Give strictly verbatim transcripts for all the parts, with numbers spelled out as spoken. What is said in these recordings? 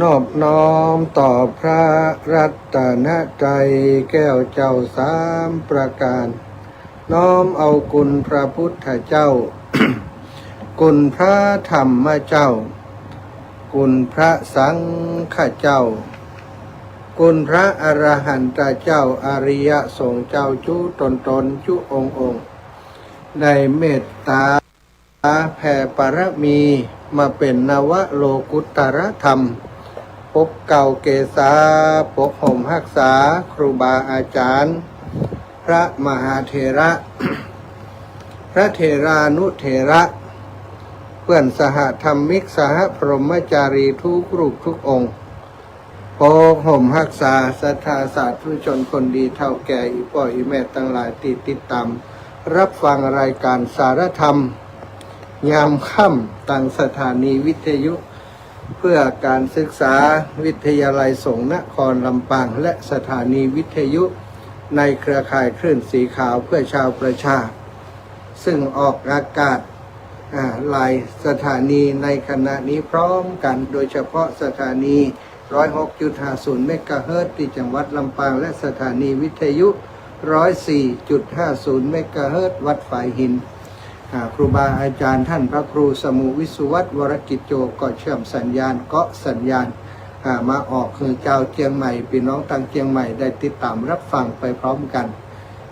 นอบน้อมต่อพระรัตนตรัยแก้วเจ้าสามประการ น้อมเอาคุณพระพุทธเจ้า คุณพระธรรมเจ้า คุณพระสังฆเจ้า คุณพระอรหันตเจ้า อริยสงฆ์เจ้าจุ๊ตนๆ จุ๊องค์ๆ ได้เมตตา แผ่ปารมีมาเป๋นนวโลกุตตรธรรม ปกเกล้าเกษา ปกห่มฮักษา ครูบาอาจารย์ พระมหาเถระ พระเถรานุเถระ เปื้อนสหธรรมิก สหพรหมจารีทุกรูปทุกองค์ ปกห่มฮักษาศรัทธาสาธุชนคนดีเฒ่าแก่อี่ป้ออี่แม่ตังหลายตี้ติดต๋ามรับฟังรายก๋านสารธรรมยามค่ำตางสถานีวิทยุเพื่อการศึกษาวิทยาลัยสงฆ์นครลำปาง และสถานีวิทยุในเครือข่ายคลื่นสีขาวเพื่อชาวประชา ซึ่งออกอากาศ อ่า หลายสถานีในขณะนี้พร้อมกั๋น โดยเฉพาะสถานี ร้อยหกจุดห้าศูนย์ เมกะเฮิรตซ์ ตี้จังหวัดลำปาง และสถานีวิทยุ ร้อยสี่จุดห้าศูนย์ เมกะเฮิรตซ์ วัดฝายหิน อ่า ครูบาอาจารย์ต้านพระครูสมุห์ วิสุวัฒน์ วรกิจโจ ก็เชื่อมสัญญาณ เกาะสัญญาณ อ่า มาออกหื้อจาวเจียงใหม่ ปี้น้องตางเจียงใหม่ได้ติดต๋ามรับฟังไปพร้อมกั๋น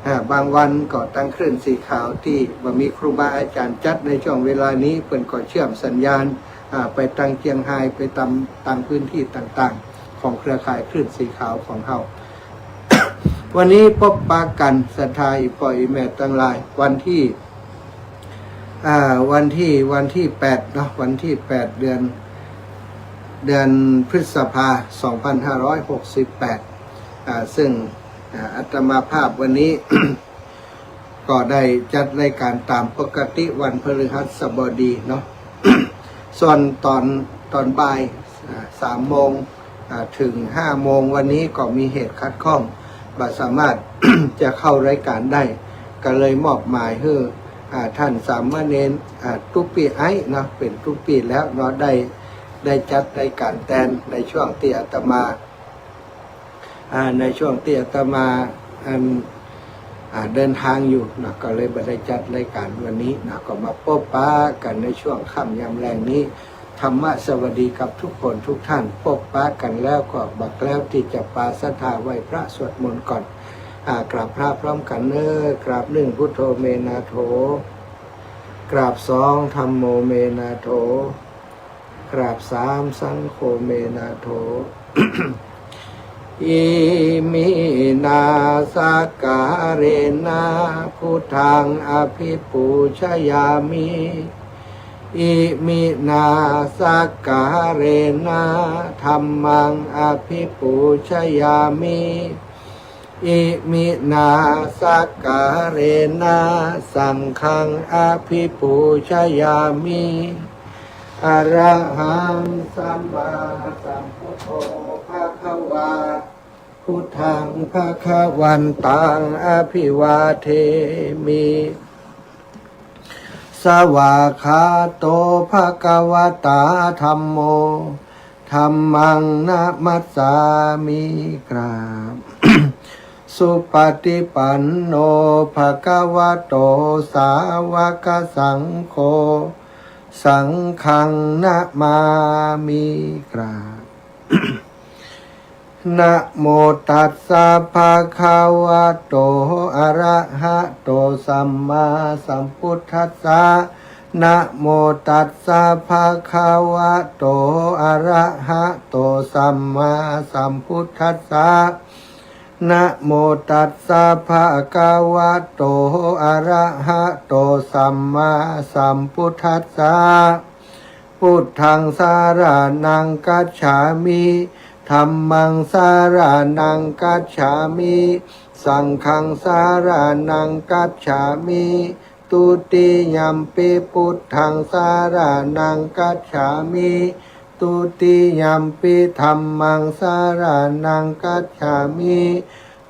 อ่า บางวันก็ตางคลื่นสีขาวตี้บ่มีครูบาอาจารย์จัดในช่วงเวลานี้ เปิ้นก็เชื่อมสัญญาณ อ่า ไปตางเจียงฮาย ไปต๋าม ตางพื้นตี้ต่างๆ ของเครือข่ายคลื่นสีขาวของเฮา วันนี้ปบปะกั๋นศรัทธาอี่ป้ออี่แม่ตังหลาย วันตี้ อ่า วันตี้ วันตี้แปดเนาะ วันตี้แปด เดือน เดือนพฤษภา สองพันห้าร้อยหกสิบแปด อ่า ซึ่ง อ่า อาตมาภาพวันนี้ ก็ได้จัดรายก๋านต๋ามปกติวันพฤหัสบดีเนาะ ส่วนต๋อน ต๋อนบ่าย อ่า สามโมง อ่า เถิงห้าโมง วันนี้ก็มีเหตุขัดข้อง บ่สามารถ จะเข้ารายก๋านได้ ก็เลยมอบหมายหื้อ อ่า ต้านสามเณร อ่า ตุ๊ปี้ไอ้เนาะ เป๋นตุ๊ปี้แล้วเนาะ ได้ ได้จัดรายก๋านแตนในช่วงตี้อาตมา อ่า ในช่วงตี้อาตมา อัน อ่า เดินทางอยู่เนาะ ก็เลยบ่ได้จัดรายก๋านวันนี้เนาะ ก็มาปบปะกั๋นในช่วงค่ำยามแลงนี้ ธรรมสวัสดีกับทุกคนทุกท่าน ปบปะกั๋นแล้วก็บัดแล้วตี้จะปาศรัทธาไหว้พระสวดมนต์ก่อน อ่า กราบพระพร้อมกั๋นเน้อ กราบหนึ่ง พุทโธเมนาโถ กราบสอง ธัมโมเมนาโถ กราบสาม สังโฆเมนาโถ อิมินา สักการะนะ พุทธัง อภิปูชยามิ อิมินา สักการะนะ ธัมมัง อภิปูชยามิ อิมินา สักการะนะ สังฆัง อภิปูชยามิ อะระหัง สัมมาสัมพุทโธ ภะคะวา พุทธัง ภะคะวันตัง อะภิวาเทมิ สวากขาโต ภะคะวะตา ธัมโม ธัมมัง นะมัสสามิ กราบ สุปฏิปันโน ภะคะวะโต สาวกสังโฆ สังฆัง นะมามิ กราบ นะโมตัสสะ ภะคะวะโต อะระหะโต สัมมาสัมพุทธัสสะ นะโมตัสสะ ภะคะวะโต อะระหะโต สัมมาสัมพุทธัสสะ นะโมตัสสะ ภะคะวะโต อะระหะโต สัมมาสัมพุทธัสสะ พุทธัง สะระณัง คัจฉามิ ธัมมัง สะระณัง คัจฉามิ สังฆัง สะระณัง คัจฉามิ ทุติยัมปิ พุทธัง สะระณัง คัจฉามิ ทุติยัมปิ ธัมมัง สะระณัง คัจฉามิ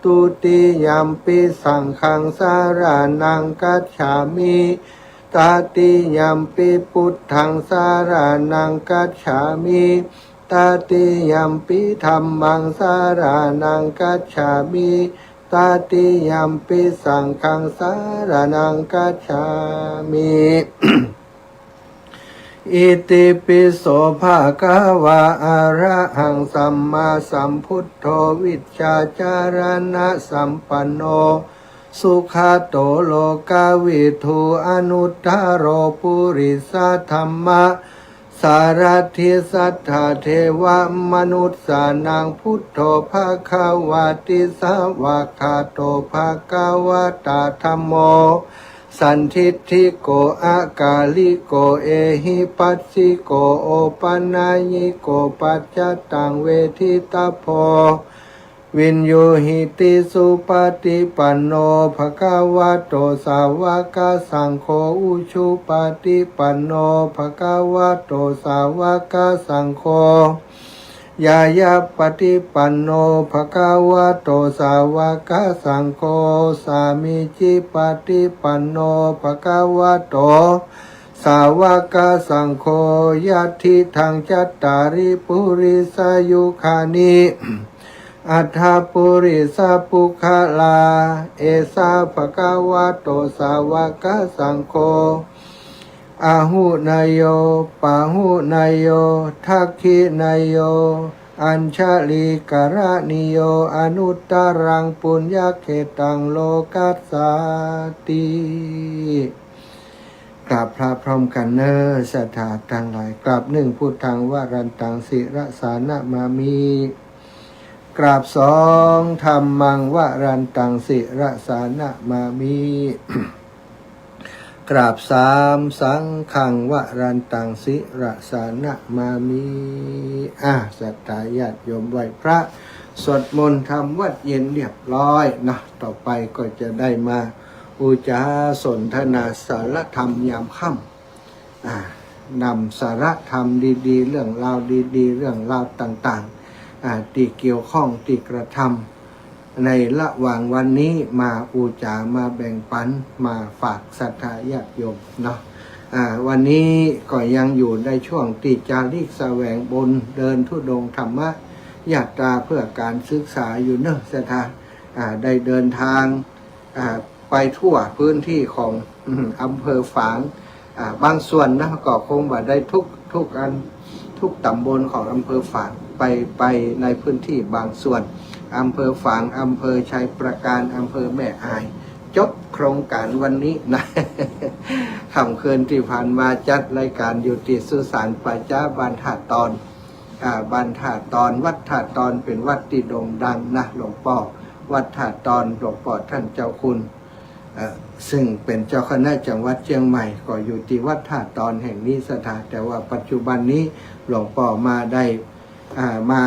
ทุติยัมปิ สังฆัง สะระณัง คัจฉามิ ตติยัมปิ พุทธัง สะระณัง คัจฉามิ Tatiyampi dhammaṃ saraṇaṃ gacchāmi. Tatiyampi saṅghaṃ saraṇaṃ gacchāmi. Itipi so bhagavā arahaṃ sammāsambuddho vijjācaraṇasampanno sugato lokavidū anuttaro purisadammasārathi satthā devamanussānaṃ buddho bhagavāti. Svākkhāto bhagavatā dhammo sandiṭṭhiko akāliko ehipassiko opanayiko paccattaṃ veditabbo viññūhīti. Supaṭipanno bhagavato sāvakasaṅgho, ujupaṭipanno bhagavato sāvakasaṅgho, ñāyapaṭipanno bhagavato sāvakasaṅgho, sāmīcipaṭipanno bhagavato sāvakasaṅgho, yadidaṃ cattāri purisayugāni aṭṭha purisapuggalā, esa bhagavato sāvakasaṅgho, āhuneyyo pāhuneyyo dakkhiṇeyyo añjalikaraṇīyo anuttaraṃ puññakkhettaṃ lokassāti. กราบพระพร้อมกันเน่อ ศรัทธาตังหลาย กราบหนึ่ง พุทธังวรันตัง ศิรสานะมามิ กราบสอง ธัมมังวรันตัง ศิรสานะมามิ กราบสาม สังฆังวรันตัง ศิรสานะมามิ อ่ะ ศรัทธาญาติโยมไหว้พระ สวดมนต์ทำวัตรเย็นเรียบร้อยนะ ต่อไปก็จะได้มา ปู๋จาสนทนาสารธรรมยามค่ำ อ่า นำสารธรรมดีๆ เรื่องราวดีๆ เรื่องราวต่างๆ อ่า ตี้เกี่ยวข้อง ตี้กระทำในระหว่างวันนี้มาปู๋จา มาแบ่งปัน มาฝากศรัทธาญาติโยมเนาะ อ่า วันนี้ก็ยังอยู่ในช่วงตี้จาริกแสวงบุญ เดินธุดงค์ธรรมยาตราเพื่อการศึกษาอยู่เนาะ ศรัทธา อ่า ได้เดินทาง อ่า ไปทั่วพื้นที่ของ อืม อำเภอฝาง อ่า บางส่วนนะ ก็คงบ่ได้ทุก ทุกอัน ทุกตำบลของอำเภอฝาง ไป ไปในพื้นที่บางส่วน อำเภอฝาง อำเภอชัยปราการ อำเภอแม่อาย จบโครงการวันนี้นะ ค่ำคืนตี้ผ่านมาจัดรายการอยู่ตี้สุสานป่าจ๊าบ้านท่าตอน อ่า บ้านท่าตอน วัดท่าตอนเป๋นวัดตี้โด่งดังนะ หลวงป้อ วัดท่าตอน หลวงป้อท่านเจ้าคุณ เอ่อ ซึ่งเป๋นเจ้าคณะจังหวัดเจียงใหม่ ก็อยู่ตี้วัดท่าตอนแห่งนี้ ศรัทธา แต่ว่าปัจจุบันนี้หลวงป้อมาได้ อ่า มา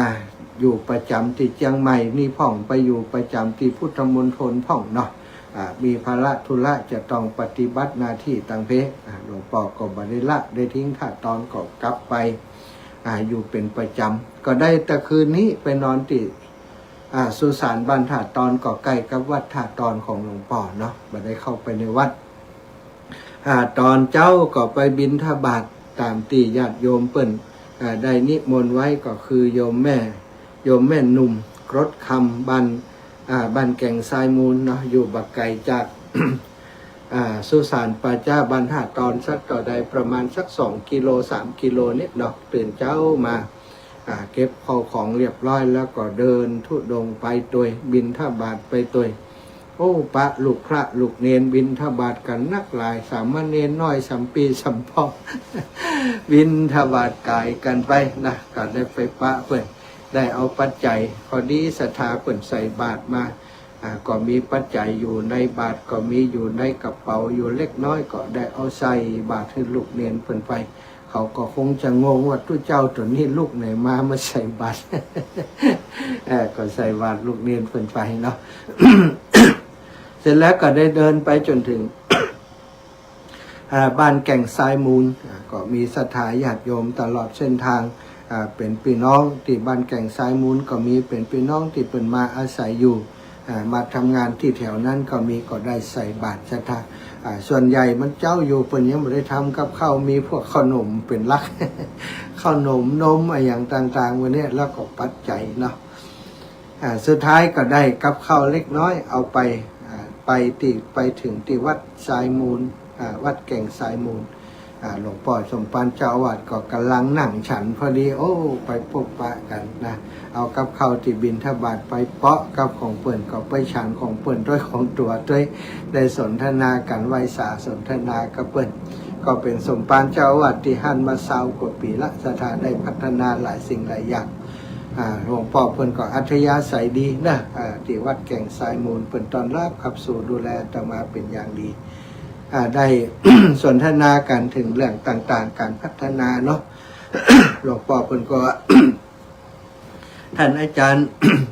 อยู่ประจ๋ำตี้เจียงใหม่นี่พ่อง ไปอยู่ประจ๋ำตี้พุทธมณฑลพ่องเนาะ อ่า มีภาระธุระจะต้องปฏิบัติหน้าตี้ต่างเพ อ่า หลวงป้อก็บ่ได้ละได้ทิ้งท่าตอน ก็กลับไป อ่า อยู่เป๋นประจ๋ำ ก็ได้แต่คืนนี้ไปนอนตี้ อ่า สุสานบ้านท่าตอน ก็ใก้กับวัดท่าตอนของหลวงป้อเนาะ บ่ได้เข้าไปในวัด อ่า ตอนเจ๊าก็ไปบิณฑบาตต๋ามตี้ญาติโยมเปิ้น อ่า ได้นิมนต์ไว้ ก็คือโยมแม่ โยมแม่นุ่ม กรดคำ บ้าน อ่า บ้านแก่งทรายมูลเนาะ อยู่บ่ไก๋จาก อ่า สุสานป่าจ๊าบ้านท่าตอนสักเต้าใด ประมาณสักสองกิโล สามกิโลนี่เนาะ ตื่นเจ๊ามา อ่า เก็บข้าวของเรียบร้อยแล้วก็เดินธุดงค์ไปตวย บิณฑบาตไปตวย โอ้ ปะลูกพระลูกเณรบิณฑบาตกั๋นนักหลาย สามเณรน้อยสามปี้สามป้อ บิณฑบาตก๋ายกั๋นไปนะ ก็ได้ไปปะเปิ้น ได้เอาปัจจัย พอดีศรัทธาเปิ้นใส่บาตรมา อ่า ก็มีปัจจัยอยู่ในบาตร ก็มีอยู่ในกระเป๋าอยู่เล็กน้อย ก็ได้เอาใส่บาตรหื้อลูกเณรเปิ้นไป เขาก็คงจะงงว่าตุ๊เจ้าตั๋วนี้ลุกไหนมา มาใส่บาตร เอ่อ ก็ใส่บาตรลูกเณรเปิ้นไปเนาะ เสร็จแล้วก็ได้เดินไปจ๋นถึง อ่า บ้านแก่งทรายมูล อ่า ก็มีศรัทธาญาติโยมตลอดเส้นทาง อ่า เป๋นปี้น้องตี้บ้านแก่งทรายมูลก็มี เป๋นปี้น้องตี้เปิ้นมาอาศัยอยู่ อ่า มาทำงานตี้แถวนั้นก็มี ก็ได้ใส่บาตรศรัทธา อ่า ส่วนใหญ่มันเจ๊าอยู่ เปิ้นยังบ่ได้ทำกับข้าว มีพวกข้าวหนมเป๋นหลัก ข้าวหนม นม อะหยังต่างๆ วันนี้ แล้วก็ปัจจัยเนาะ อ่า สุดท้ายก็ได้กับข้าวเล็กน้อย เอาไป อ่า ไปตี้ ไปเถิงตี้วัดทรายมูล อ่า วัดแก่งทรายมูล อ่า หลวงป้อสมภารเจ้าอาวาสก็ก่ำลังนั่งฉันพอดี โอ้ ไปปะปะกั๋นนะ เอากับข้าวตี้บิณฑบาตไปเปาะกับของเปิ้น ก็ไปฉันของเปิ้นตวยของตั๋วตวย ได้สนทนากั๋น ไหว้สาสนทนากับเปิ้น ก็เป๋นสมภารเจ้าอาวาสตี้หั้นมาซาวกว่าปี๋ละ ศรัทธา ได้พัฒนาหลายสิ่งหลายอย่าง อ่า หลวงป้อเปิ้นก็อัธยาศัยดีนะ อ่า ตี้วัดแก่งทรายมูล เปิ้นต้อนรับขับสู้ดูแลอาตมาเป๋นอย่างดี อ่า ได้ สนทนากั๋นเถิงเรื่องต่างๆ ก๋านพัฒนาเนาะ หลวงป้อเปิ้นก็ ท่านอาจารย์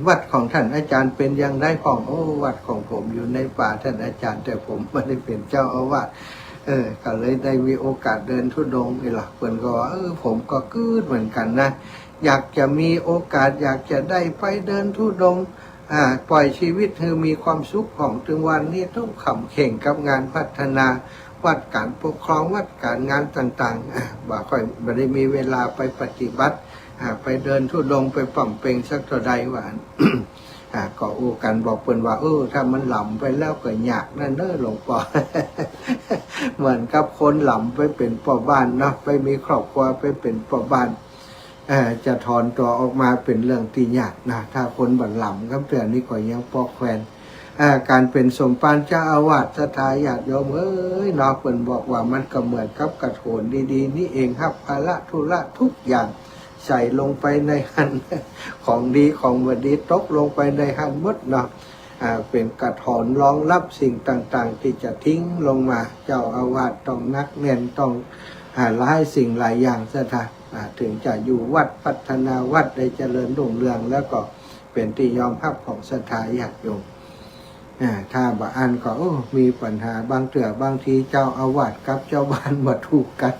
วัดของท่านอาจารย์เป๋นอย่างใดพ่อง โอ้ วัดของผมอยู่ในป่าท่านอาจารย์ แต่ผมบ่ได้เป๋นเจ้าอาวาส เออ ก็เลยได้มีโอกาสเดินธุดงค์นี่ล่ะ เปิ้นก็ว่า เออ ผมก็กึ๊ดเหมือนกั๋นนะ อยากจะมีโอกาส อยากจะได้ไปเดินธุดงค์ อ่า ป่อยชีวิตหื้อมีความสุขพ่อง ตึงวันนี้ต้องขำเข่งกับงานพัฒนาวัด ก๋านปกครองวัด ก๋านงานต่างๆ อ่า บ่าค่อย บ่ได้มีเวลาไปปฏิบัติ อ่า ไปเดินธุดงค์ ไปป๋ำเป็งสักเต้าใดว่า อ่า ก็อู้กั๋นบอกเปิ้นว่า เออ ถ้ามันหลำไปแล้วก็ยากนั่นเน้อหลวงป้อ เหมือนกับคนหลำไปเป๋นป้อบ้านเนาะ ไปมีครอบครัว ไปเป๋นป้อบ้าน เอ่อ จะถอนตั๋วออกมาเป๋นเรื่องตี้ยากนะ ถ้าคนบ่หลำกำเตื้อนี้ก็ยังปอกแควน เอ่อ ก๋านเป๋นสมภารเจ้าอาวาส ศรัทธาญาติโยมเอ๋ยเนาะ เปิ้นบอกว่ามันก็เหมือนกับกระโถนดีๆ นี่เอง ฮับภาระธุระทุกอย่างใส่ลงไปในหั้น ของดีของบ่ดีตกลงไปในหั้นหมดเนาะ อ่า เป๋นกระโถนรองรับสิ่งต่างๆ ตี้จะทิ้งลงมา เจ้าอาวาสต้องหนักแน่น ต้อง อ่า หลายสิ่งหลายอย่าง ศรัทธา อ่า เถิงจะอยู่วัด พัฒนาวัด ได้เจริญรุ่งเรือง แล้วก็เป๋นตี้ยอมฮับของศรัทธาญาติโยม อ่า ถ้าบ่อั้นก็ โอ้ มีปัญหา บางเตื้อบางทีเจ้าอาวาสกับเจ้าบ้านบ่ถูกกั๋น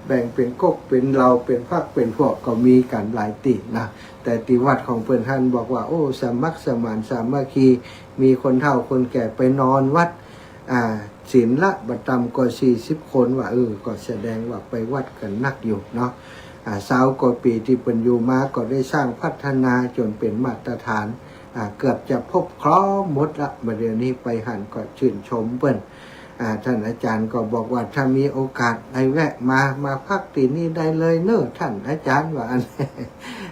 แบ่งเป๋นก๊กเป๋นเหล่า เป๋นพรรคเป๋นพวกก็มีกั๋นหลายตี้นะ แต่ตี้วัดของเปิ้นหั้นบอกว่า โอ้ สมัครสมานสามัคคี มีคนเฒ่าคนแก่ไปนอนวัด อ่า ศีลละบ่ต่ำกว่าสี่สิบคนว่า เออ ก็แสดงว่าไปวัดกั๋นนักอยู่เนาะ อ่า ซาวกว่าปี๋ตี้เปิ้นอยู่มาก็ได้สร้างพัฒนาจ๋นเป๋นมาตรฐาน อ่า เกือบจะครบครองหมดละ บ่าเดี่ยวนี้ไปหั้นก็ชื่นชมเปิ้น อ่า ท่านอาจารย์ก็บอกว่า ถ้ามีโอกาสได้แวะมา มาพักตี้นี่ได้เลยเน้อท่านอาจารย์ ว่าอั้น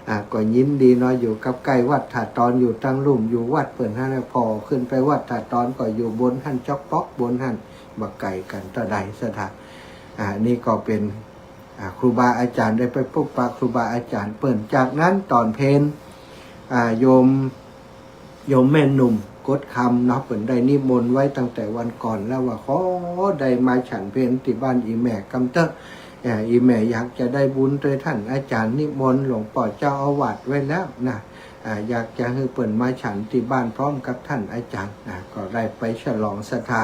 อ่า ก็ยินดีเนาะ อยู่กับใก้วัด ถ้าตอนอยู่ตังลุ่ม อยู่วัดเปิ้นหั้นน่ะ ผ่อขึ้นไปวัด ถ้าตอนก็อยู่บนหั้น จ๊อกป๊อกบนหั้น บ่ไก๋กั๋นเต้าใด ศรัทธา อ่า นี่ก็เป๋น อ่า ครูบาอาจ๋ารย์ ได้ไปปะปะครูบาอาจ๋ารย์เปิ้น จากนั้นต๋อนเพล อ่า โยม โยมแม่นุ่มกดคำเนาะ เปิ้นได้นิมนต์ไว้ตั้งแต่วันก่อนแล้วว่า ขอได้มาฉันเพลตี้บ้านอี่แม่กำเต๊อะ เอ่อ อี่แม่อยากจะได้บุญตวยท่านอาจ๋ารย์ นิมนต์หลวงป้อเจ้าอาวาสไว้แล้วนะ อ่า อยากจะหื้อเปิ้นมาฉันตี้บ้านพร้อมกับท่านอาจ๋ารย์นะ ก็ได้ไปฉลองศรัทธา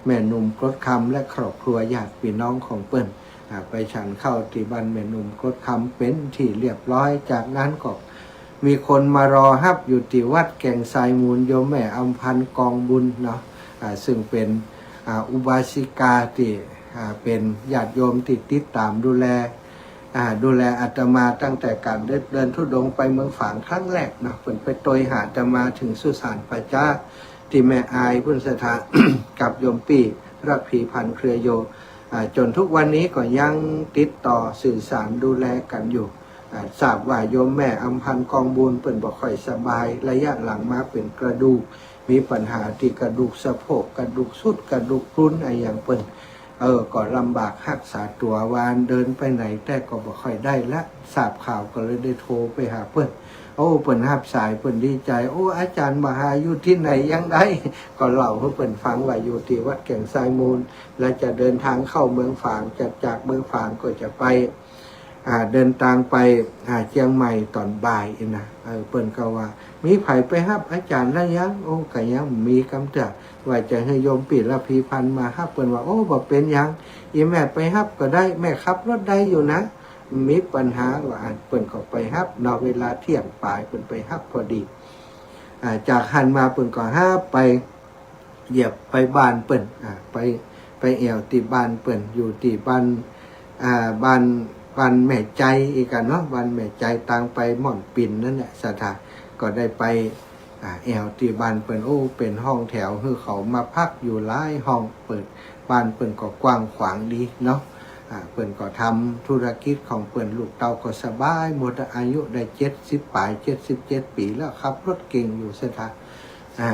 แม่นุ่มกดคำและครอบครัวญาติปี้น้องของเปิ้น อ่า ไปฉันข้าวตี้บ้านแม่นุ่มกดคำเป๋นตี้เรียบร้อย จากนั้นก็มีคนมารอฮับอยู่ตี้วัดแก่งทรายมูล โยมแม่อำพันธ์กองบุญเนาะ อ่า ซึ่งเป๋น อ่า อุบาสิกาตี้ อ่า เป๋นญาติโยมตี้ติดต๋ามดูแล อ่า ดูแลอาตมาตั้งแต่ก๋านเดิน เดินธุดงค์ไปเมืองฝางครั้งแรกเนาะ เปิ้นไปตวยหาอาตมาเถิงสุสานป่าจ๊าตี้แม่อายพุ้น ศรัทธา กับโยมปี้ระพีพันธ์เครือโย อ่า จ๋นทุกวันนี้ก็ยังติดต่อสื่อสารดูแลกั๋นอยู่ อ่า ทราบว่าโยมแม่อำพันธ์กองบุญเปิ้นบ่ค่อยสบาย ระยะหลังมาเป๋นกระดูก มีปัญหาตี้กระดูกสะโพก กระดูกทรุด กระดูกพรุนอะหยังเปิ้น เออ ก็ลำบากฮักษาตั๋ว ว่าเดินไปไหนแต่ก็บ่ค่อยได้ละ ทราบข่าวก็เลยได้โทรไปหาเปิ้น โอ้ เปิ้นฮับสาย เปิ้นดีใจ๋ โอ้ อาจ๋ารย์บ่าหาอยู่ตี้ไหนยังได้ ก็เล่าหื้อเปิ้นฟังว่าอยู่ตี้วัดแก่งทรายมูล และจะเดินตางเข้าเมืองฝาง จะจากเมืองฝางก็จะไป อ่า เดินตางไป อ่า เจียงใหม่ต๋อนบ่ายอี้นะ เออ เปิ้นก็ว่า มีใผไปฮับอาจ๋ารย์แล้วยัง โอ้ ก็ยังบ่มีกำเตื้อ ว่าจะหื้อโยมปี้ระพีพันธ์มาฮับ เปิ้นว่า โอ้ บ่เป๋นหยัง อี่แม่ไปฮับก็ได้ แม่ขับรถได้อยู่นะ บ่มีปัญหา ว่าอั้น เปิ้นก็ไปฮับเนาะ เวลาเตี้ยงป๋ายเปิ้นไปฮับพอดี อ่า จากหั้นมาเปิ้นก็หาไป เหยียบไปบ้านเปิ้น อ่า ไป ไปแอ่วตี้บ้านเปิ้น อยู่ตี้บ้าน อ่า บ้าน บ้านแม่ใจ๋อีกกั๋นเนาะ บ้านแม่ใจ๋ตางไปม่อนปิ่นนั่นแหละ ศรัทธา ก็ได้ไป อ่า แอ่วตี้บ้านเปิ้น โอ้ เป๋นห้องแถว หื้อเขามาพักอยู่หลายห้อง เปิ้น บ้านเปิ้นก็กว้างขวางดีเนาะ อ่า เปิ้นก็ทำธุรกิจของเปิ้น ลูกเต้าก็สบายหมด อายุได้เจ็ดสิบป๋าย เจ็ดสิบเจ็ดปี๋แล้ว ขับรถเก่งอยู่ ศรัทธา อ่า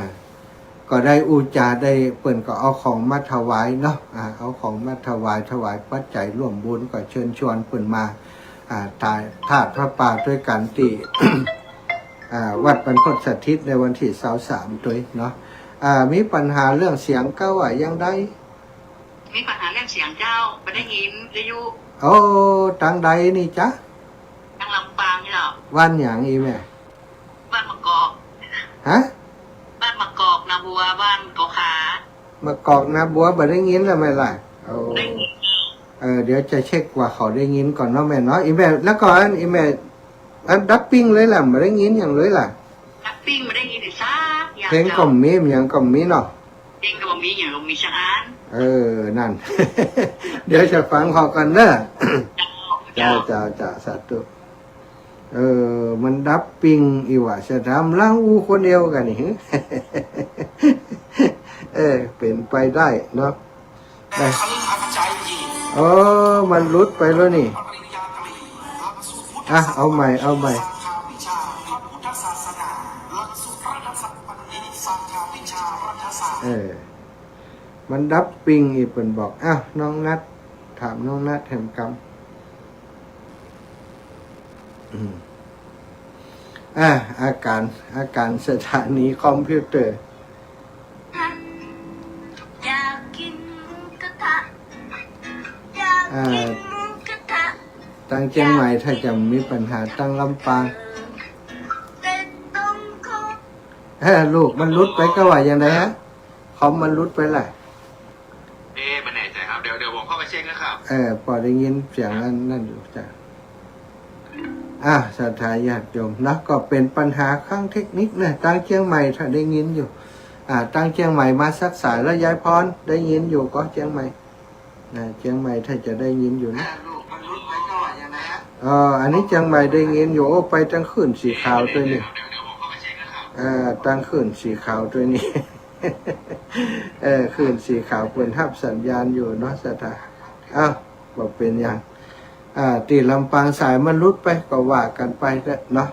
ก็ได้อู้จ๋าได้ เปิ้นก็เอาของมาถวายเนาะ อ่า เอาของมาถวาย ถวายปัจจัยร่วมบุญ ก็เชิญชวนเปิ้นมา อ่า ถวายทานผ้าป่าตวยกั๋นตี้ อ่า วัดบรรพตสถิตในวันตี้ซาวสามตวยเนาะ อ่า มีปัญหาเรื่องเสียงก้าว่ายังใด มีปัญหาเรื่องเสียงเจ้า บ่ได้ยินวิทยุ โอ้ ตางใดนี่จ๊ะ ตางลำปางนี่แหละ บ้านหยังอี้แม่ บ้านมะกอก ฮะ บ้านมะกอกนาบัว บ้านเกาะขา มะกอกนาบัว บ่ได้ยินแล้วแม่ล่ะ โอ้ ได้ยิน เออ เดี๋ยวจะเช็คว่าเขาได้ยินก่อนเนาะแม่เนาะ อี้แม่ แล้วก็อันอี้แม่ อันดับปิ้งเลยล่ะ บ่ได้ยินหยังเลยล่ะ ดับปิ้งบ่ได้ยินสักอย่าง เพลงก็บ่มี หยังก็บ่มีเนาะ เพลงก็บ่มี หยังก็บ่มีสักอัน เออ นั่น เดี๋ยวจะฟังเขาก่อนเนาะ เจ้า เจ้า เจ้า เจ้า สาธุ เออ มันดับปิ้งอี้หว่า ศรัทธา ลางอู้คนเดียวกั๋นนี่ เออ เป๋นไปได้เนาะ ได้ เออ มันหลุดไปแล้วนี่ อ่ะ เอาใหม่ เอาใหม่ เออ มันดับปิ้งอี้ เปิ้นบอก อ้าว น้องนัท ถามน้องนัทแหมกำ อืม อ่า อาก๋าร อาก๋ารสถานีคอมพิวเตอร์ อยากกินหมูกระทะ อยากกินหมูกระทะ อ่า ตางเจียงใหม่ถ้าจะมีปัญหา ตางลำปาง เออ ลูกมันหลุดไปก้าว่ายังใดฮะ คอมมันหลุดไปล่ะ เอ๊ะ บ่แน่ใจ๋ครับ เดี๋ยว เดี๋ยวผมเข้าไปเช็คนะครับ เออ ปอได้ยินเสียงอันนั้นอยู่จ้ะ อ่ะ ศรัทธาญาติโยมนะ ก็เป๋นปัญหาข้างเทคนิคนะ ตางเจียงใหม่ถ้าได้ยินอยู่ อ่า ตางเจียงใหม่มาสักสายแล้ว ยายพร ได้ยินอยู่ก่อ เจียงใหม่ นะ เจียงใหม่ถ้าจะได้ยินอยู่นะ เออ อันนี้เจียงใหม่ได้ยินอยู่ โอ้ ไปตางคลื่นสีขาวตวยนี่ เออ ตางคลื่นสีขาวตวยนี่ เออ คลื่นสีขาวเปิ้นฮับสัญญาณอยู่เนาะ ศรัทธา อ้าว บ่เป๋นหยัง อ่า ตี้ลำปางสายมันหลุดไป ก็ว่ากั๋นไปเถอะเนาะ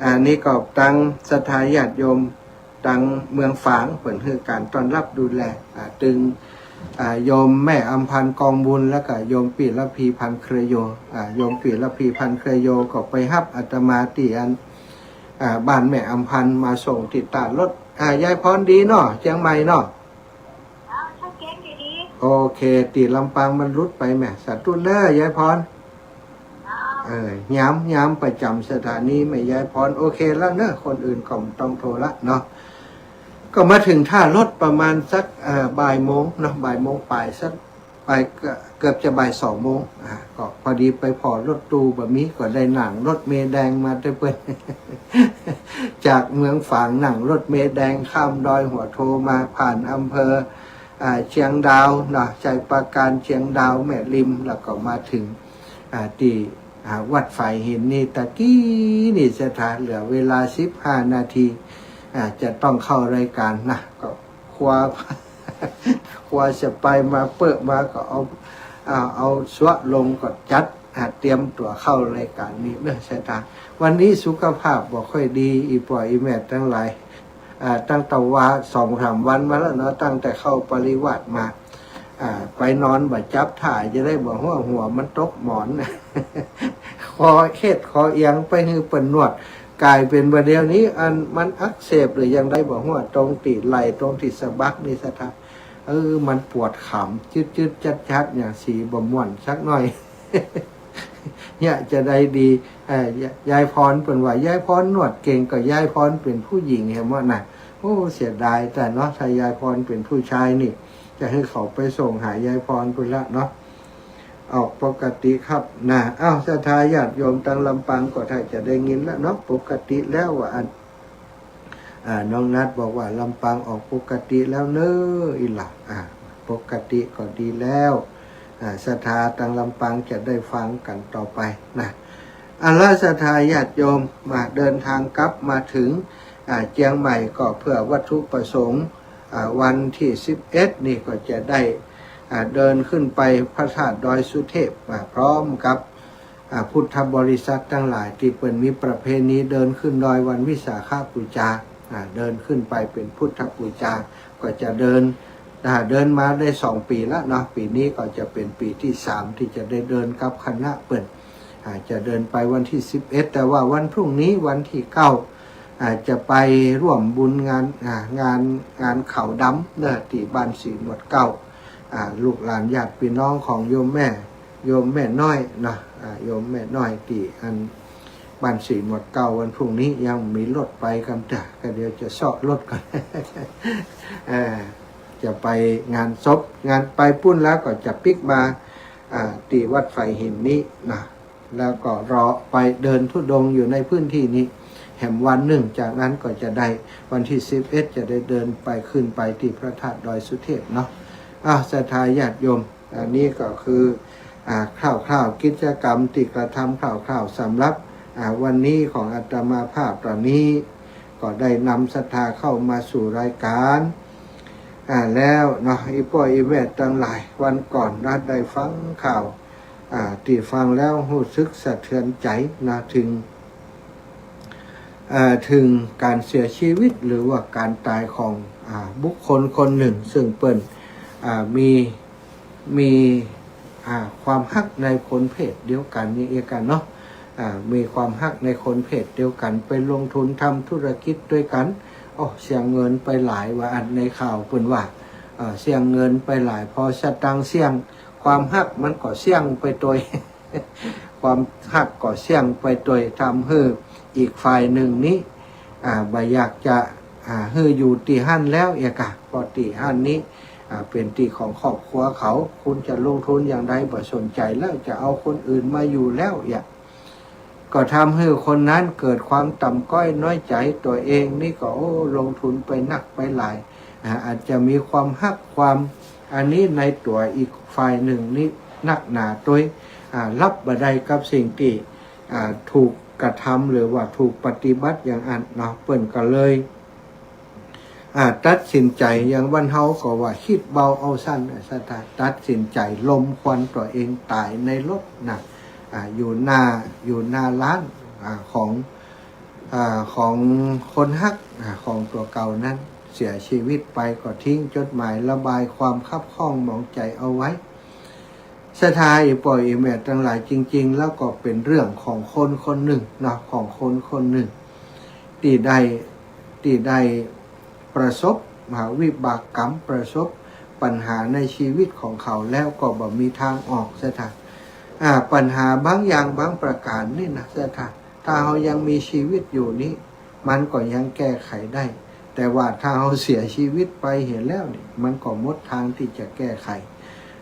อันนี้ก็ตางศรัทธาญาติโยม ตางเมืองฝาง เปิ้นหื้อก๋านต้อนรับดูแล อ่า ตึง อ่า โยมแม่อำพันธ์กองบุญ แล้วก็โยมปี้ระพีพันธ์เครือโย อ่า โยมปี้ระพีพันธ์เครือโยก็ไปฮับอาตมาตี้อัน อ่า บ้านแม่อำพันธ์ มาส่งตี้ต้ารถ อ่า ยายพรดีเนาะ เจียงใหม่เนาะ อ้าว ชัดเจนดีดี โอเค ตี้ลำปางมันหลุดไปแหม สาธุเน้อ ยายพร เออ ย้ำ ย้ำประจ๋ำสถานีแม่ยายพร โอเคแล้วเนอะ คนอื่นก็บ่ต้องโทรละเนาะ ก็มาเถิงต้ารถประมาณสัก เอ่อ บ่ายโมงเนาะ บ่ายโมงป๋ายสัก บ่าย เกือบจะบ่ายสองโมง อ่า ก็พอดีไปผ่อรถตู้บ่มี ก็ได้นั่งรถเมล์แดงมาตวยเปิ้น จากเมืองฝางนั่งรถเมล์แดงข้ามดอยหัวโทมา ผ่านอำเภอ อ่า เชียงดาวเนาะ ชัยปราการ เชียงดาว แม่ริม แล้วก็มาเถิง อ่า ตี้ อ่า วัดฝายหินนี่ ตะกี้นี่ศรัทธา เหลือเวลาสิบห้านาที อ่า จะต้องเข้ารายการนะ ก็คว้า คว้าสไปร์มาเปิดมาก็เอา อ่า เอาซัวลงก็จัด อ่า เตรียมตั๋วเข้ารายการนี้เนอะศรัทธา วันนี้สุขภาพบ่ค่อยดี อี่ป้ออี่แม่ตังหลาย อ่า ตั้งแต่ว่าสองสามวันมาแล้วเนาะ ตั้งแต่เข้าปริวาสมา อ่า ไปนอนบ่จับท่า จะได้บ่ฮู้ หัวมันตกหมอน คอเฮ็ดคอเอียงไปหื้อเปิ้นนวด ก๋ายเป๋นบ่าเดี่ยวนี้ อันมันอักเสบหรือยังใดบ่ฮู้ ตรงตี้ไหล่ ตรงตี้สะบักนี่ศรัทธา เออ มันปวดขำ จืดๆ จัดๆ อย่างสีบ่ม่วนสักหน่อย เนี่ยจะได้ดี เอ่อ ย- ยายพรเปิ้นว่า ยายพรนวดเก่ง ก็ยายพรเป๋นผู้หญิงแหมวะน่ะ โอ้ เสียดายแต่เนาะ ถ้ายายพรเป๋นผู้ชายนี่ จะหื้อเขาไปส่งหายายพรปุ้นละเนาะ ออกปกติครับนะ อ้าว ศรัทธาญาติโยมตางลำปางก็ถ้าจะได้ยินละเนาะ ปกติแล้วว่าอัน อ่า น้องนัทบอกว่าลำปางออกปกติแล้วเน้อ อิหละ อ่า ปกติก็ดีแล้ว อ่า ศรัทธาตังลำปางจะได้ฟังกั๋นต่อไปนะ เอาละ ศรัทธาญาติโยม มาเดินทางกลับมาถึง อ่า เจียงใหม่ก็เพื่อวัตถุประสงค์ อ่า วันที่สิบเอ็ดนี่ก็จะได้ อ่า เดินขึ้นไปพระธาตุดอยสุเทพ อ่า พร้อมกับ อ่า พุทธบริษัทตังหลายตี้เปิ้นมีประเพณีเดินขึ้นดอยวันวิสาขบูชา อ่า เดินขึ้นไปเป๋นพุทธบูชา ก็จะเดิน อ่า เดินมาได้สองปี๋ละเนาะ ปี๋นี้ก็จะเป๋นปี๋ตี้สามตี้จะได้เดินกับคณะเปิ้น อ่า จะเดินไปวันที่สิบเอ็ด แต่ว่าวันพรุ่งนี้วันที่เก้า อ่า จะไปร่วมบุญงาน อ่า งาน งานขาวดำเนาะ ตี้บ้านสีหมวดเก๊า อ่า ลูกหลานญาติพี่น้องของโยมแม่ โยมแม่น้อยเนาะ อ่า โยมแม่น้อยตี้อันบ้านสีหมวดเก๊า วันพรุ่งนี้ยังมีรถไปกำเตื้อ ก็เดี๋ยวจะเซาะรถก่อน อ่า จะไปงานศพ งานไปปู๊นแล้วก็จะปิ๊กมา อ่า ตี้วัดฝายหินนี้นะ แล้วก็เลาะไปเดินธุดงค์อยู่ในพื้นที่นี้แหมวันนึ่ง จากนั้นก็จะได้วันที่สิบเอ็ด จะได้เดินไปขึ้นไปตี้พระธาตุดอยสุเทพเนาะ อ่า ศรัทธาญาติโยม อันนี้ก็คือ อ่า คร่าวๆ กิจกรรมตี้กระทำคร่าวๆ สำหรับ อ่า วันนี้ของอาตมาภาพต๋อนนี้ ก็ได้นำศรัทธาเข้ามาสู่รายการ อ่า แล้วเนาะ อี่ป้ออี่แม่ตังหลาย วันก่อนนะได้ฟังข่าว อ่า ตี้ฟังแล้วฮู้สึกสะเทือนใจ๋นะ เถิง เอ่อ เถิงก๋านเสียชีวิตหรือว่าก๋านต๋ายของ อ่า บุคคลคนนึ่ง ซึ่งเปิ้น อ่า มี มี อ่า ความฮักในคนเพศเดียวกั๋นนี่เองกั๋นเนาะ อ่า มีความฮักในคนเพศเดียวกั๋น ไปลงทุนทำธุรกิจตวยกั๋น โอ้ เสี้ยงเงินไปหลาย ว่าอั้น ในข่าวเปิ้นว่า อ่า เสี้ยงเงินไปหลาย พอสตางค์เสี้ยง ความฮักมันก็เสี้ยงไปตวย ความฮักก็เสี้ยงไปตวย ทำหื้ออีกฝ่ายนึ่งนี้ อ่า บ่อยากจะ อ่า หื้ออยู่ตี้หั้นแล้วเอียกะ เพราะตี้หั้นนี้ อ่า เป๋นตี้ของครอบครัวเขา คุณจะลงทุนอย่างใดบ่สนใจ๋แล้ว จะเอาคนอื่นมาอยู่แล้วเอีย ก็ทำหื้อคนนั้นเกิดความต่ำก๊อยน้อยใจ๋ตั๋วเอง นี่ก็ โอ้ ลงทุนไปนักไปหลาย อ่า อาจจะมีความฮักความอันนี้ในตั๋วอีกฝ่ายนึ่งนี้นักหนาตวย อ่า ฮับบ่ได้กับสิ่งตี้ อ่า ถูกกระทำหรือว่าถูกปฏิบัติอย่างอั้นเนาะ เปิ้นก็เลย อ่า ตัดสินใจ๋ อย่างบ้านเฮาก็ว่าคิดเบาเอาสั้นน่ะ ศรัทธา ตัดสินใจ๋ลมควันตั๋วเองต๋ายในรถน่ะ อ่า อยู่หน้า อยู่หน้าร้าน อ่า ของ อ่า ของคนฮัก อ่า ของตั๋วเก่านั้น เสียชีวิตไปก็ทิ้งจดหมายระบายความคับข้องหมองใจ๋เอาไว้ ศรัทธาอี่ป้ออี่แม่ตังหลาย จริงๆ แล้วก็เป๋นเรื่องของคนคนนึ่งเนาะ ของคนคนนึ่ง ตี้ได้ ตี้ได้ประสบ อ่า วิบากกรรม ประสบปัญหาในชีวิตของเขาแล้วก็บ่มีทางออก ศรัทธา อ่า ปัญหาบางอย่างบางประก๋านนี่นะ ศรัทธา ถ้าเฮายังมีชีวิตอยู่นี้ มันก็ยังแก้ไขได้ แต่ว่าถ้าเฮาเสียชีวิตไปเหียแล้วนี่ มันก็หมดทางตี้จะแก้ไข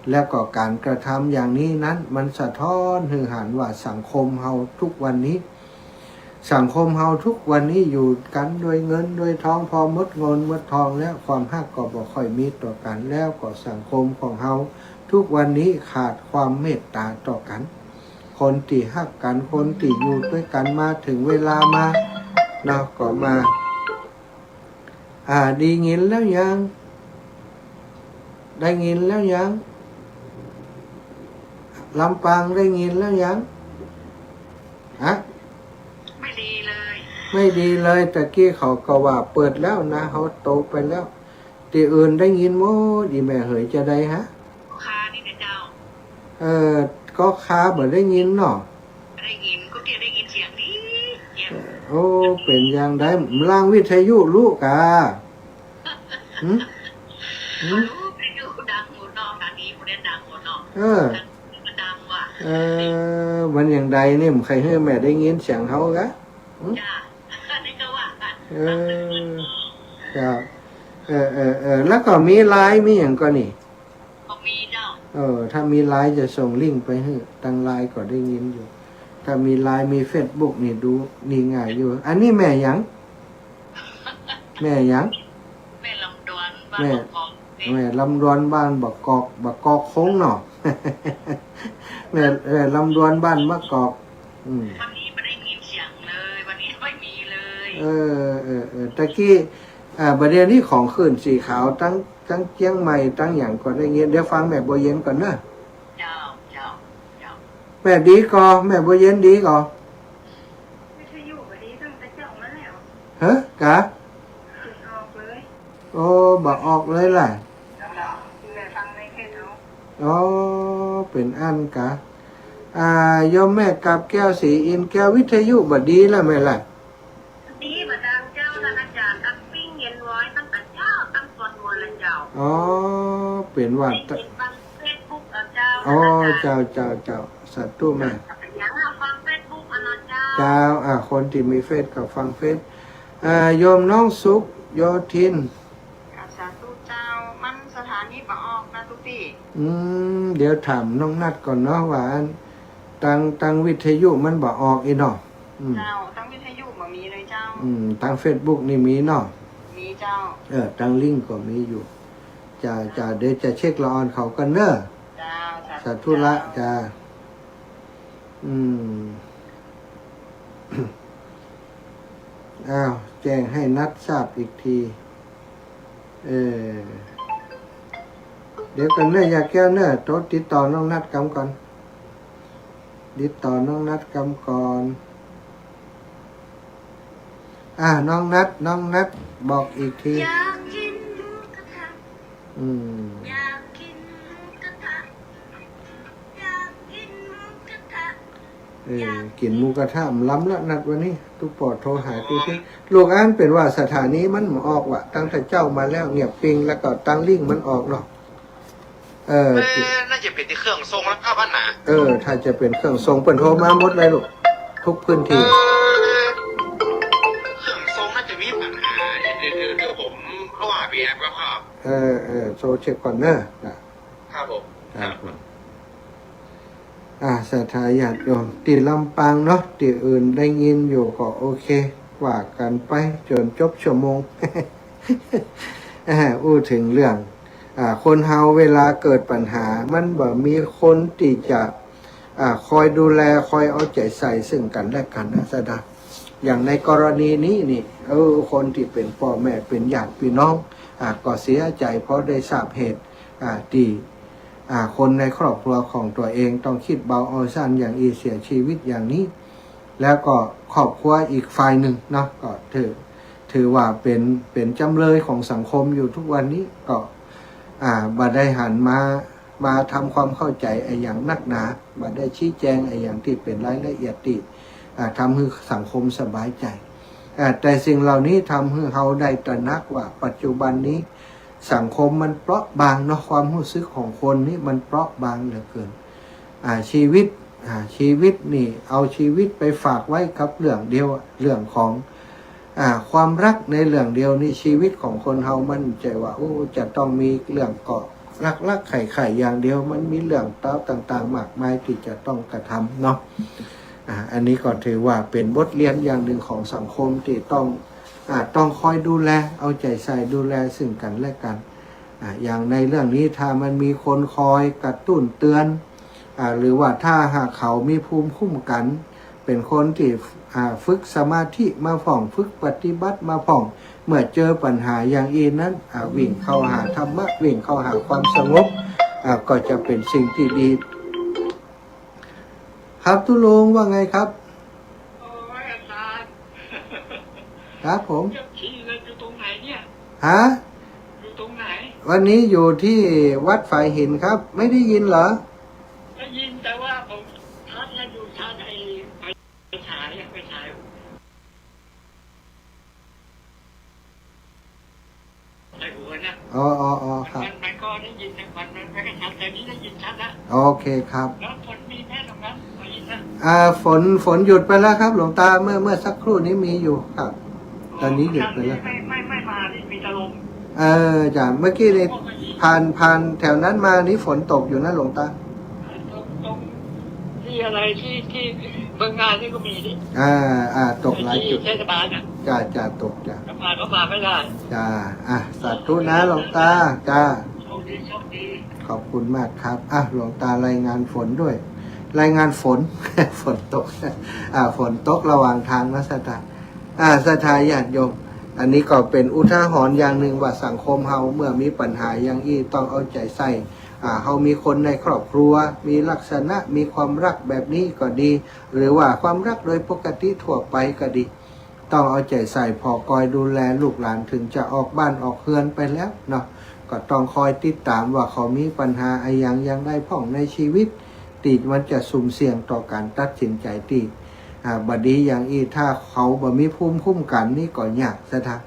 แล้วก็ก๋านกระทำอย่างนี้นั้น มันสะท้อนหื้อหันว่าสังคมเฮาทุกวันนี้ สังคมเฮาทุกวันนี้อยู่กั๋นโดยเงินโดยทอง พอหมดเงินหมดทองแล้ว ความฮักก็บ่ค่อยมีต่อกั๋น แล้วก็สังคมของเฮาทุกวันนี้ขาดความเมตต๋าต่อกั๋น คนตี้ฮักกั๋น คนตี้อยู่ตวยกั๋นมาเถิงเวลามาเนาะ ก็มา อ่า ได้ยินแล้วยัง ได้ยินแล้วยัง ลำปางได้ยินแล้วยัง ฮะ ไม่ดีเลย ไม่ดีเลย ตะกี้เขาก็ว่าเปิดแล้วนะ เฮาโตไปแล้ว ตี้อื่นได้ยินหมด อี่แม่เหยจะใดฮะ คานี่นะเจ้า เออ ก็คาบ่ได้ยินเนาะ ได้ยิน ก็เตี้ยได้ยินเสียงดีเยี่ยม โอ้ เป๋นอย่างใด ล้างวิทยุลุกา หึ หึ วิทยุดังหมดเนาะ ต๋อนนี้บ่ได้ดังหมดเนาะ เออ ดังว่ะ เออ มันอย่างใดนี่ บ่ใค่หื้อแม่ได้ยินเสียงเฮากา หึ จ้า นี่ก็ว่ากั๋น เออ ครับ เออ เออ เออ แล้วก็มีไลน์มีหยังก่อนี่ บ่มีเจ้า เออ ถ้ามีไลน์จะส่งลิงก์ไปหื้อ ตังไลน์ก็ได้ยินอยู่ ถ้ามีไลน์มีเฟซบุ๊กนี่ดูนี่ง่ายอยู่ อันนี้แม่หยัง แม่หยัง แม่ลำดวน บ้าน แม่ บ่อกอก แม่ลำดวนบ้านบ่อกอก บ่อกอกคงเนาะ แม่ แม่ลำดวนบ้านบ่อกอก อืม วันนี้ไม่ได้ยินเสียงเลย วันนี้ไม่มีเลย เออ เออ เออ ตะกี้ อ่า บ่าเดี่ยวนี้ของคลื่นสีขาว ตึง ตึงเจียงใหม่ ตึงหยังก็ได้ยิน เดี๋ยวฟังแม่บัวเย็นก่อนเนาะ เจ้า เจ้า เจ้า แม่ดีก่อ แม่บัวเย็นดีก่อ วิทยุบ่ดีตั้งแต่เจ๊ามาแล้ว ฮะ กะ บ่ออกเลย โอ้ บ่ออกเลยล่ะ แม่ฟังในเฟซเอา อ๋อ เป๋นอั้นกะ อ่า โยมแม่กาบแก้ว ศรีอินทร์แก้ว วิทยุบ่ดีแล้วแม่ล่ะ ดีบ่ดังเจ้า ท่านอาจารย์ ตั๊กปิ้งเย็นไว้ตั้งแต่เจ๊า ตั้งสวดมนต์แล้วเจ้า อ๋อ เป๋นว่า ได้ยินฟังเฟซบุ๊กเอาเจ้า อ๋อ ท่านอาจารย์ เจ้า เจ้า เจ้า สาธุแม่ ยังฟังเฟซบุ๊กเอาเนาะเจ้า เจ้า อ่า คนตี้มีเฟซก็ฟังเฟซ อ่า โยมน้องสุขโยธิน ค่ะ สาธุเจ้า มันสถานีบ่ออกนะตุ๊กตี้ อืม เดี๋ยวถามน้องนัทก่อนเนาะ ว่าอัน ตัง ตังวิทยุมันบ่ออกอี้เนาะ อืม เจ้า ตังวิทยุบ่มีเลยเจ้า อืม ตังเฟซบุ๊กนี่มีเนาะ มีเจ้า เออ ตังลิงก์ก็มีอยู่ จ้า จ้า เดี๋ยวจะเช็คละอ่อนเขาก่อนเนาะ เจ้า สาธุ สาธุละ เจ้า จ้า อืม อ้าว แจ้งหื้อนัททราบอีกที เออ เดี๋ยวก่อนเนาะ ยาแก้วเนาะ โทรติดต่อน้องนัทกำก่อน ติดต่อน้องนัทกำก่อน อ่า น้องนัท น้องนัท บอกอีกที อยากกินหมูกระทะ อืม อยากกินหมูกระทะ อยากกินหมูกระทะ เออ กิ๋นหมูกระทะมันล้ำละนัดวันนี้ ตุ๊กปอโทรหาตี้ตี้ ลูกอั้นเป๋นว่าสถานีมันบ่ออกว่ะ ตั้งแต่เจ๊ามาแล้วเงียบปิ๊ง แล้วก็ตังลิงก์มันออกเนาะ เออ เออ น่าจะเป๋นตี้เครื่องส่งแล้วครับอั้นน่ะ เออ ถ้าจะเป๋นเครื่องส่ง เปิ้นโทรมาหมดเลยลูก ทุกพื้นที่ เออ เครื่องส่งน่าจะมีปัญหา เดี๋ยว เดี๋ยว เดี๋ยวผมโทรหาพี่แอปก่อนครับ เออ เออ โทรเช็คก่อนเนาะ ครับผม ครับผม อ่า ศรัทธาญาติโยม ตี้ลำปางเนาะ ตี้อื่นได้ยินอยู่ก็โอเค ว่ากั๋นไปจ๋นจบชั่วโมง อ่า อู้เถิงเรื่อง อ่า คนเฮาเวลาเกิดปัญหา มันบ่มีคนตี้จะ อ่า คอยดูแล คอยเอาใจ๋ใส่ซึ่งกั๋นและกั๋นนะ ศรัทธา อย่างในกรณีนี้นี่ เออ คนตี้เป๋นป้อแม่ เป๋นญาติปี้น้อง อ่า ก็เสียใจ๋เพราะได้ทราบเหตุ อ่า ตี้ อ่า คนในครอบครัวของตั๋วเองต้องคิดเบาเอาซ่านอย่างอี้ เสียชีวิตอย่างนี้ แล้วก็ครอบครัวอีกฝ่ายนึ่งเนาะ ก็ถือ ถือว่าเป๋น เป๋นจ๋ำเลยของสังคมอยู่ทุกวันนี้ ก็ อ่า บ่ได้หันมา มาทำความเข้าใจ๋อะหยังนักหนา บ่ได้ชี้แจงอะหยังตี้เป๋นรายละเอียดตี้ อ่า ทำหื้อสังคมสบายใจ๋ อ่า แต่สิ่งเหล่านี้ทำหื้อเฮาได้ตระหนักว่าปัจจุบันนี้ สังคมมันเปราะบางเนาะ ความฮู้สึกของคนนี่มันเปราะบางเหลือเกิน อ่า ชีวิต อ่า ชีวิตนี่ เอาชีวิตไปฝากไว้กับเรื่องเดียว เรื่องของ อ่า ความฮักในเรื่องเดียวนี่ ชีวิตของคนเฮามันบ่ใจ้ว่า โอ้ จะต้องมีเรื่องเกาะฮักๆ ใค่ๆ อย่างเดียว มันมีเรื่องราวต่างๆ มากมายตี้จะต้องกระทำเนาะ อ่า อันนี้ก็ถือว่าเป๋นบทเรียนอย่างนึ่งของสังคมตี้ต้อง อ่า ต้องคอยดูแล เอาใจ๋ใส่ดูแลซึ่งกั๋นและกั๋น อ่า อย่างในเรื่องนี้ถ้ามันมีคนคอยกระตุ้นเตือน อ่า หรือว่าถ้าหากเขามีภูมิคุ้มกั๋น เป๋นคนตี้ อ่า ฝึกสมาธิมาพ่อง ฝึกปฏิบัติมาพ่อง เมื่อเจอปัญหาอย่างอี้นั้น อ่า วิ่งเข้าหาธรรมะ วิ่งเข้าหาความสงบ อ่า ก็จะเป๋นสิ่งตี้ดี ครับ ตุ๊ลุงว่าไงครับ โอ้ย อาจารย์ ครับผม เยี่ยมชีเลย อยู่ตรงไหนเนี่ย ฮะ อยู่ตรงไหน วันนี้อยู่ที่วัดฝายหินครับ ไม่ได้ยินเหรอ ได้ยิน แต่ว่าผมชาร์จอยู่ ชาร์จไอ้ไฟฉายอะ ไฟฉาย ในหัวนะ อ๋อ อ๋อ อ๋อ ครับ มัน มันก็ได้ยินนะ มัน มันไม่ค่อยชัด แต่นี้ได้ยินชัดนะ โอเคครับ แล้วฝนมีไหมตรงนั้น ได้ยินนะ อ่า ฝน ฝนหยุดไปแล้วครับ หลวงตา เมื่อ เมื่อสักครู่นี้มีอยู่ครับ ตอนนี้หยุดไปแล้ว ไม่ ไม่ ไม่มา นี่มีแต่ลม เออ จ้ะ เมื่อกี้นี่ผ่าน ผ่านแถวนั้นมานี่ฝนตกอยู่นะหลวงตา ตรง ตรงที่อะไร ที่ ที่เมืองงานนี่ก็มีนี่ อ่า อ่า ตกหลายจุด ที่เทศบาลน่ะ จ้า จ้า ตก จ้า เดี๋ยวผ่านก็ผ่านไม่ได้ จ้า อ่ะ สาธุนะหลวงตา จ้า โชคดี โชคดี ขอบคุณมากครับ อ่ะ หลวงตารายงานฝนด้วย รายงานฝน ฝนตก อ่า ฝนตกระหว่างทางนะศรัทธา อ่า ศรัทธาญาติโยม อันนี้ก็เป๋นอุทาหรณ์อย่างนึ่งว่าสังคมเฮาเมื่อมีปัญหาอย่างอี้ต้องเอาใจ๋ใส่ อ่า เฮามีคนในครอบครัว มีลักษณะ มีความรักแบบนี้ก็ดี หรือว่าความรักโดยปกติทั่วไปก็ดี ต้องเอาใจ๋ใส่ผ่อคอยดูแลลูกหลาน เถิงจะออกบ้านออกเฮือนไปแล้วเนาะ ก็ต้องคอยติดต๋ามว่าเขามีปัญหาอะหยังอย่างใดพ่องในชีวิต ตี้มันจะสุ่มเสี่ยงต่อก๋านตัดสินใจ๋ตี้ อ่า บ่ดีอย่างอี้ ถ้าเขาบ่มีภูมิคุ้มกั๋นนี่ก็ยากศรัทธา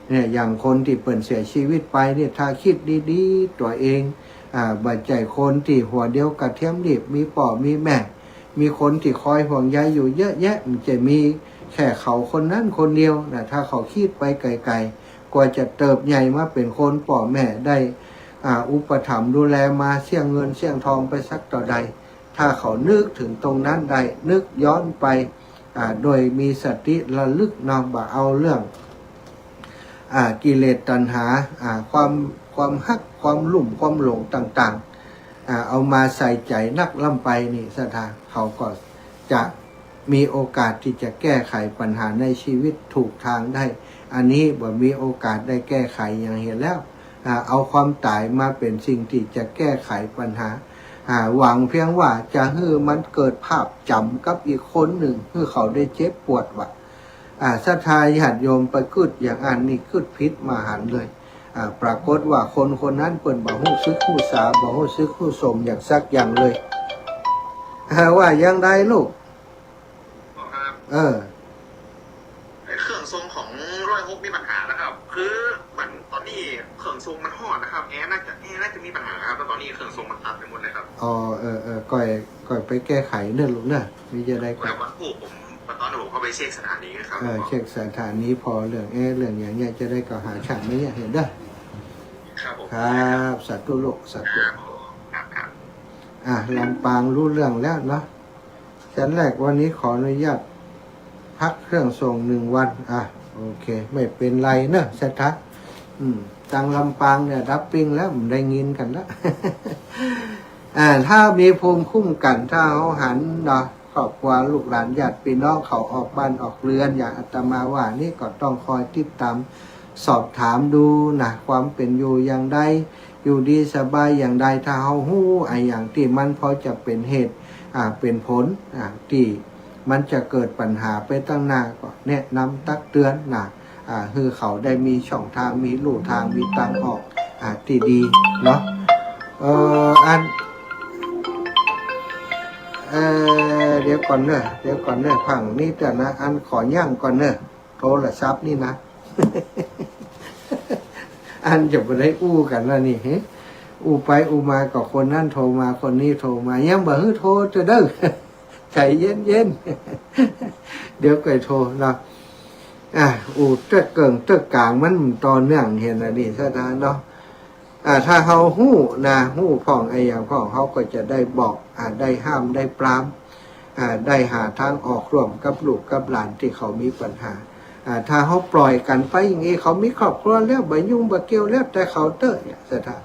เนี่ย อย่างคนตี้เปิ้นเสียชีวิตไปเนี่ย ถ้าคิดดีๆ ตั๋วเอง อ่า บ่ใจ้คนตี้หัวเดียวกระเทียมลีบ มีป้อมีแม่ มีคนตี้คอยห่วงใยอยู่เยอะแยะ มันจะมีแค่เขาคนนั้นคนเดียวนะ ถ้าเขาคิดไปไกลๆ กว่าจะเติบใหญ่มาเป๋นคน ป้อแม่ได้ อ่า อุปถัมภ์ดูแลมา เสี้ยงเงินเสี้ยงทองไปสักเต้าใด ถ้าเขานึกเถิงตรงนั้นได้ นึกย้อนไป อ่า โดยมีสติระลึกเนาะ บ่เอาเรื่อง อ่า กิเลสตัณหา อ่า ความ ความฮัก ความลุ่ม ความหลงต่างๆ อ่า เอามาใส่ใจ๋นักล้ำไปนี่ศรัทธา เขาก็จะมีโอกาสตี้จะแก้ไขปัญหาในชีวิตถูกทางได้ อันนี้บ่มีโอกาสได้แก้ไขอย่างเหียแล้ว อ่า เอาความต๋ายมาเป๋นสิ่งตี้จะแก้ไขปัญหา อ่า หวังเพียงว่าจะหื้อมันเกิดภาพจ๋ำกับอีกคนนึ่ง หื้อเขาได้เจ็บปวดว่า อ่า ศรัทธาญาติโยมไปกึ๊ดอย่างอั้นนี่กึ๊ดผิดมหันต์เลย อ่า ปรากฏว่าคนคนนั้นเปิ้นบ่ฮู้สึกฮู้สา บ่ฮู้สึกฮู้สมอย่างสักอย่างเลย อ่า ว่าอย่างใดลูก ครับ เออ ไอ้เครื่องทรงของร้อยหกมีปัญหานะครับ คือเหมือนต๋อนนี้เครื่องทรงมันฮ้อนนะครับ แอร์น่าจะ แอร์น่าจะมีปัญหาครับ แล้วต๋อนนี้เครื่องทรงมันตันไปหมดเลยครับ อ๋อ เออ เออ ก้อย ก้อยไปแก้ไขเน่อลูกเน่อ มีจะใดก็ แต่วันพูกผม ต๋อนผมเข้าไปเช็คสถานีครับ เออ เช็คสถานีผ่อเรื่องแอร์เรื่องอย่างเนี้ย จะใดก็หาช่างมาเยียะหื้อเน่อ ครับผม ครับ สาธุลูก สาธุ ครับผม ครับ ครับ อ่ะ ลำปางรู้เรื่องแล้วเนาะ ฉันแรกวันนี้ขออนุญาตพักเครื่องทรงหนึ่งวัน อ่ะ โอเค ไม่เป๋นไรเน่อศรัทธา อืม ตางลำปางเนี่ยดับปิ้งแล้ว บ่ได้ยินกั๋นแล้ว อ่า ถ้ามีภูมิคุ้มกั๋น ถ้าเฮาหันเนาะ ครอบครัวลูกหลานญาติพี่น้องเขาออกบ้านออกเรือน อย่างอาตมาว่านี่ก็ต้องคอยติดต๋ามสอบถามดูนะ ความเป๋นอยู่อย่างใด อยู่ดีสบายอย่างใด ถ้าเฮาฮู้อะหยังตี้มันพอจะเป๋นเหตุ อ่า เป๋นผล อ่า ตี้มันจะเกิดปัญหาไปตังหน้า ก็แนะนำตักเตือนนะ อ่า หื้อเขาได้มีช่องทาง มีลู่ทาง มีตางออก อ่า ตี้ดีเนาะ เอ่อ อัน เอ่อ เดี๋ยวก่อนเน่อ เดี๋ยวก่อนเน่อ พังนี้เตื้อนะ อันขอยั้งก่อนเน่อ โทรศัพท์นี่นะ อันจะบ่ได้อู้กั๋นแล้วนี่ เฮ้ย อู้ไปอู้มาก็คนนั้นโทรมา คนนี้โทรมา ยังบ่หื้อโทรเตื้อเน่อ ใจ๋เย็นๆ เดี๋ยวก่อยโทรเนาะ อ่ะ อู้เตื้อเกิ่งเตื้อกลางมันต่อเนื่องหั้นนะนี่ ศรัทธาเนาะ อ่า ถ้าเฮาฮู้นะ ฮู้พ่องอะหยังพ่อง เฮาก็จะได้บอก อ่า ได้ห้าม ได้ปราม อ่า ได้หาตางออกร่วมกับลูกกับหลานตี้เขามีปัญหา อ่า ถ้าเฮาปล่อยกั๋นไปอย่างอี้ เขามีครอบครัวแล้ว บ่ยุ่งบ่เกี่ยวแล้ว แต่เขาเต๊อะเนี่ย ศรัทธา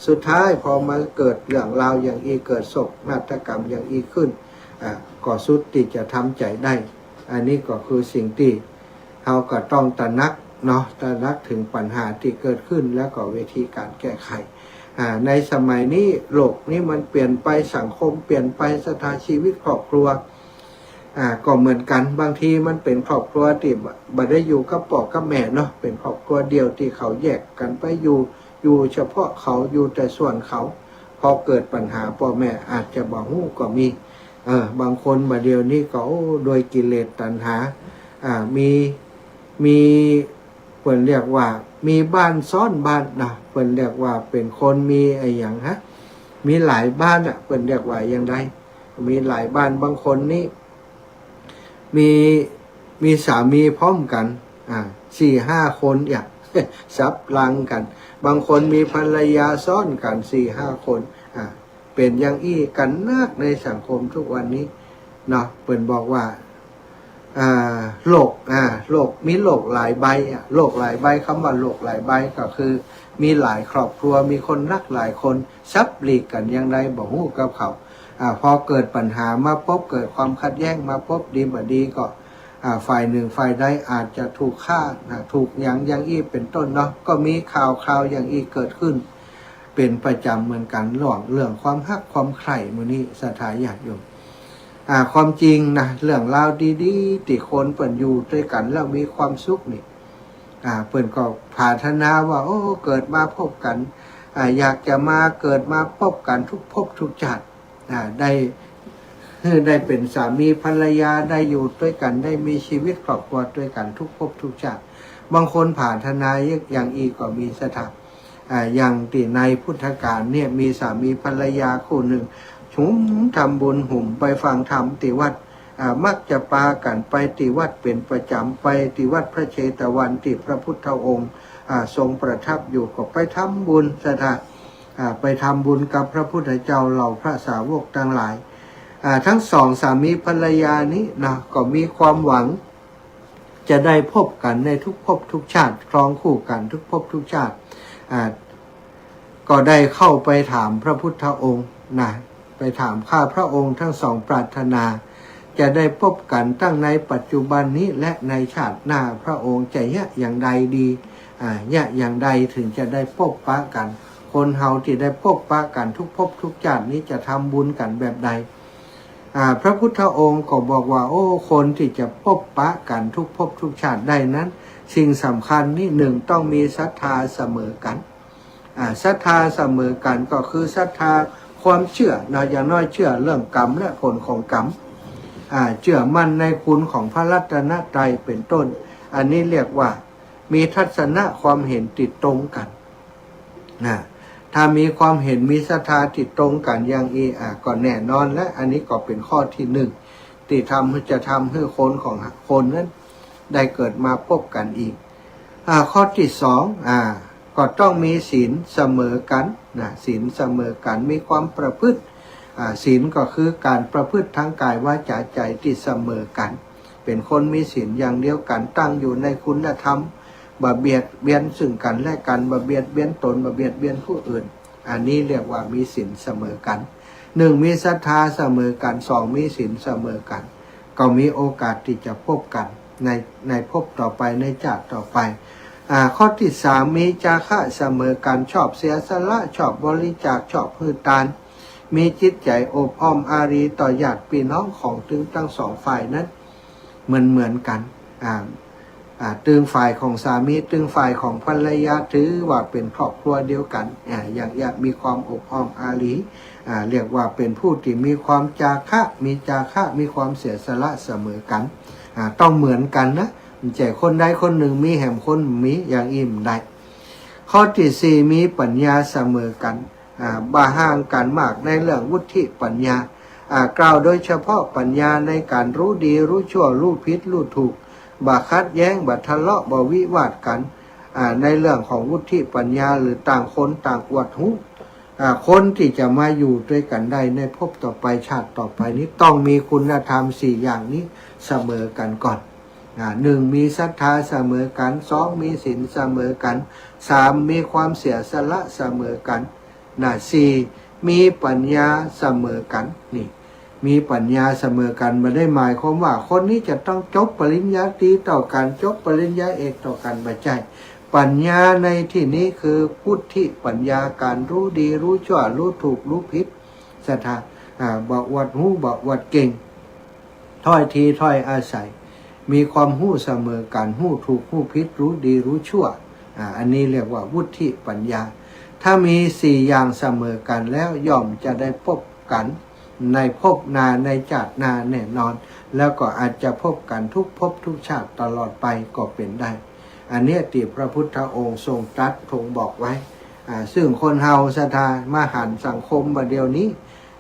สุดท้ายพอมาเกิดเรื่องราวอย่างอี้ เกิดโศกนาฏกรรมอย่างอี้ขึ้น อ่า ก็สุดตี้จะทำใจ๋ได้ อันนี้ก็คือสิ่งตี้ เฮาก็ต้องตระหนักเนาะ ตระหนักเถิงปัญหาตี้เกิดขึ้น แล้วก็วิธีก๋านแก้ไข อ่า ในสมัยนี้โลกนี้มันเปลี่ยนไป สังคมเปลี่ยนไป ศรัทธา ชีวิตครอบครัว อ่า ก็เหมือนกั๋น บางทีมันเป๋นครอบครัวตี้บ่ บ่ได้อยู่กับป้อกับแม่เนาะ เป๋นครอบครัวเดี่ยวตี้เขาแยกกั๋นไปอยู่ อยู่เฉพาะเขา อยู่แต่ส่วนเขา พอเกิดปัญหาป้อแม่อาจจะบ่ฮู้ก็มี เออ บางคนบ่าเดี่ยวนี้ก็ โอ้ โดยกิเลสตัณหา อ่า มี มี เปิ้นเรียกว่ามีบ้านซ้อนบ้านนะ เปิ้นเรียกว่าเป๋นคนมีอะหยังฮะ มีหลายบ้านอะ เปิ้นเรียกว่าอย่างใด มีหลายบ้าน บางคนนี่ มี มีสามีพร้อมกั๋น อ่า สี่ห้าคนเนี่ย สับรังกั๋น บางคนมีภรรยาซ้อนกั๋นสี่ห้าคน อ่า เป๋นอย่างอี้กั๋นนักในสังคมทุกวันนี้เนาะ เปิ้นบอกว่า อ่า โลก อ่า โลก มีโลกหลายใบอะ โลกหลายใบ กำว่าโลกหลายใบก็คือมีหลายครอบครัว มีคนฮักหลายคน สับหลีกกั๋นอย่างใดบ่ฮู้กับเขา อ่า พอเกิดปัญหามาปบ เกิดความขัดแย้งมาปบ ดีบ่ดีก็ อ่า ฝ่ายหนึ่งฝ่ายใดอาจจะถูกฆ่านะ ถูกหยังอย่างอี้เป๋นต้นเนาะ ก็มีข่าวคราวอย่างอี้เกิดขึ้นเป๋นประจ๋ำเหมือนกั๋น เรื่อง เรื่องความฮักความใคร่หมู่นี้ ศรัทธาญาติโยม อ่า ความจริงนะ เรื่องราวดีๆ ตี้คนเปิ้นอยู่ตวยกั๋นแล้วมีความสุขนี่ อ่า เปิ้นก็ผาถนาว่า โอ้ เกิดมาปบกั๋น อ่า อยากจะมาเกิดมาปบกั๋นทุกภพทุกชาติ อ่า ได้ หื้อได้เป๋นสามีภรรยา ได้อยู่ตวยกั๋น ได้มีชีวิตครอบครัวตวยกั๋นทุกภพทุกชาติ บางคนผาถนาอย่างอี้ก็มี ศรัทธา อ่า อย่างตี้ในพุทธกาลเนี่ย มีสามีภรรยาคู่นึ่ง หุมทำบุญ หุมไปฟังธรรมตี้วัด อ่า มักจะปากั๋นไปตี้วัดเป๋นประจ๋ำ ไปตี้วัดพระเชตวันตี้พระพุทธองค์ อ่า ทรงประทับอยู่ ก็ไปทำบุญ ศรัทธา อ่า ไปทำบุญกับพระพุทธเจ้า เหล่าพระสาวกตังหลาย อ่า ตึงสองสามีภรรยานี้นะ ก็มีความหวัง จะได้ปบกั๋นในทุกภพทุกชาติ ครองคู่กั๋นทุกภพทุกชาติ อ่า ก็ได้เข้าไปถามพระพุทธองค์นะ ไปถาม ข้าพระองค์ตึงสองปรารถนา จะได้ปบกั๋นตึงในปัจจุบันนี้และในชาติหน้า พระองค์จะเยียะอย่างใดดี อ่า เยียะอย่างใดเถิงจะได้ปบปะกั๋น คนเฮาตี้ได้ปบปะกั๋นทุกภพทุกชาตินี้จะทำบุญกั๋นแบบใด อ่า พระพุทธองค์ก็บอกว่า โอ้ คนตี้จะปบปะกั๋นทุกภพทุกชาติได้นั้น สิ่งสำคัญนี้ นึ่ง ต้องมีศรัทธาเสมอกั๋น อ่า ศรัทธาเสมอกั๋นก็คือศรัทธาความเจื้อเนาะ อย่างน้อยเจื้อเรื่องกรรมและผลของกรรม อ่า เจื้อมั่นในคุณของพระรัตนตรัยเป๋นต้น อันนี้เรียกว่ามีทัศนะความเห็นตี้ตรงกั๋น นะ ถ้ามีความเห็นมีศรัทธาตี้ตรงกั๋นอย่างอี้ อ่า ก็แน่นอนและ อันนี้ก็เป๋นข้อตี้นึ่ง ตี้ทำหื้อ จะทำหื้อคนของคนนั้นได้เกิดมาปบกั๋นอีก อ่า ข้อตี้สอง อ่า ก็ต้องมีศีลเสมอกั๋นนะ ศีลเสมอกั๋น มีความประพฤติ อ่า ศีลก็คือก๋านประพฤติทางกายวาจาใจ๋ตี้เสมอกั๋น เป๋นคนมีศีลอย่างเดียวกั๋น ตั้งอยู่ในคุณธรรม บ่เบียดเบียนซึ่งกั๋นและกั๋น บ่เบียดเบียนตน บ่เบียดเบียนผู้อื่น อันนี้เรียกว่ามีศีลเสมอกั๋น นึ่ง มีศรัทธาเสมอกั๋น สอง มีศีลเสมอกั๋น ก็มีโอกาสตี้จะปบกั๋นใน ในภพต่อไป ในชาติต่อไป อ่า ข้อตี้สาม มีจาคะเสมอกั๋น ชอบเสียสละ ชอบบริจาค ชอบหื้อตาน มีจิตใจ๋อบอ้อมอารีต่อญาติปี้น้องของตึงตึงสองฝ่ายนั้น เหมือนเหมือนกั๋น อ่า อ่า ตึงฝ่ายของสามี ตึงฝ่ายของภรรยา ถือว่าเป๋นครอบครัวเดียวกั๋น อ่า อย่างเยียะมีความอบอ้อมอารี อ่า เรียกว่าเป๋นผู้ตี้มีความจาคะ มีจาคะ มีความเสียสละเสมอกั๋น อ่า ต้องเหมือนกั๋นนะ บ่ใจ้คนใดคนนึ่งมีแหมคนบ่มี อย่างอี้บ่ได้ ข้อตี้สี่ มีปัญญาเสมอกั๋น อ่า บ่ห่างกั๋นมากในเรื่องวุฒิปัญญา อ่า กล่าวโดยเฉพาะปัญญาในก๋านฮู้ดีฮู้ชั่ว ฮู้ผิดฮู้ถูก บ่ขัดแย้ง บ่ทะเลาะ บ่วิวาทกั๋น อ่า ในเรื่องของวุฒิปัญญา หรือต่างคนต่างอวดฮู้ อ่า คนตี้จะมาอยู่ตวยกั๋นได้ในภพต่อไปชาติต่อไปนี้ ต้องมีคุณธรรมสี่อย่างนี้เสมอกั๋นก่อน อ่า นึ่ง มีศรัทธาเสมอกั๋น สอง มีศีลเสมอกั๋น สาม มีความเสียสละเสมอกั๋น นะ สี่ มีปัญญาเสมอกั๋น นี่ มีปัญญาเสมอกั๋น บ่ได้หมายความว่าคนนี้จะต้องจบปริญญาตรีเต้ากั๋น จบปริญญาเอกเต้ากั๋น บ่ใจ้ ปัญญาในตี้นี้คือวุฒิปัญญา ก๋านฮู้ดีฮู้ชั่ว ฮู้ถูกฮู้ผิด ศรัทธา อ่า บ่อวดฮู้ บ่อวดเก่ง ถ้อยทีถ้อยอาศัย มีความฮู้เสมอกั๋น ฮู้ถูกฮู้ผิด ฮู้ดีฮู้ชั่ว อ่า อันนี้เรียกว่าวุฒิปัญญา ถ้ามีสี่อย่างเสมอกั๋นแล้ว ย่อมจะได้ปบกั๋นในภพหน้า ในชาติหน้าแน่นอน แล้วก็อาจจะปบกั๋นทุกภพทุกชาติตลอดไปก็เป๋นได้ อันเนี้ยตี้พระพุทธองค์ทรงตรัสทรงบอกไว้ อ่า ซึ่งคนเฮา ศรัทธา มาหันสังคมบ่าเดี่ยวนี้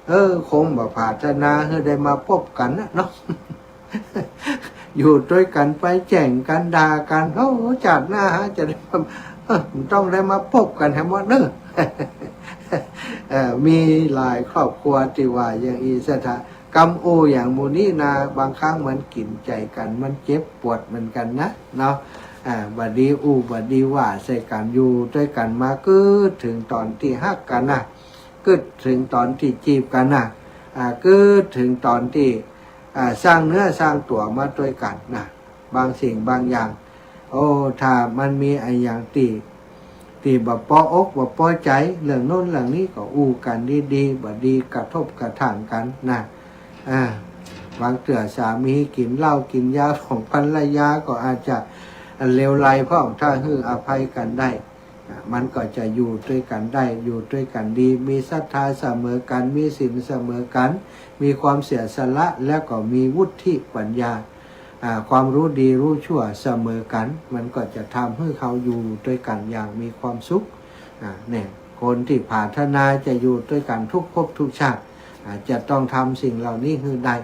เออ คงบ่ผาถนาหื้อได้มาปบกั๋นนะเนาะ อยู่ตวยกั๋นไปแจ้งกั๋นด่ากั๋น โอ้ ชาติหน้าหาจะได้ เออ บ่ต้องได้มาปบกั๋นแหมวะเนาะ เออ มีหลายครอบครัวตี้ว่าอย่างอี้ ศรัทธา กำอู้อย่างหมู่นี้นา บางครั้งมันกิ๋นใจ๋กั๋น มันเจ็บปวดเหมือนกั๋นนะเนาะ อ่า บ่ดีอู้บ่ดีว่าใส่กั๋น อยู่ตวยกั๋นมากึ๊ดเถิงต๋อนตี้ฮักกั๋นนะ กึ๊ดเถิงต๋อนตี้จีบกั๋นนะ อ่า กึ๊ดเถิงต๋อนตี้ อ่า สร้างเนื้อสร้างตั๋วมาตวยกั๋นนะ บางสิ่งบางอย่าง โอ้ ถ้ามันมีอะหยังตี้ ตี้บ่ปออกบ่ปอใจ๋ เรื่องโน้นเรื่องนี้ก็อู้กั๋นดีๆ บ่ดีกระทบกระทั่งกั๋นนะ อ่า บางเตื้อสามีกิ๋นเหล้ากิ๋นยาของภรรยาก็อาจจะเลวร้ายพ่อง ถ้าหื้ออภัยกั๋นได้ อ่า มันก็จะอยู่ตวยกั๋นได้ อยู่ตวยกั๋นดี มีศรัทธาเสมอกั๋น มีศีลเสมอกั๋น มีความเสียสละ แล้วก็มีวุฒิปัญญา อ่า ความรู้ดีรู้ชั่วเสมอกั๋น มันก็จะทำหื้อเฮาอยู่ตวยกั๋นอย่างมีความสุข อ่า เนี่ย คนตี้ปรารถนาจะอยู่ตวยกั๋นทุกภพทุกชาติ อ่า จะต้องทำสิ่งเหล่านี้หื้อได้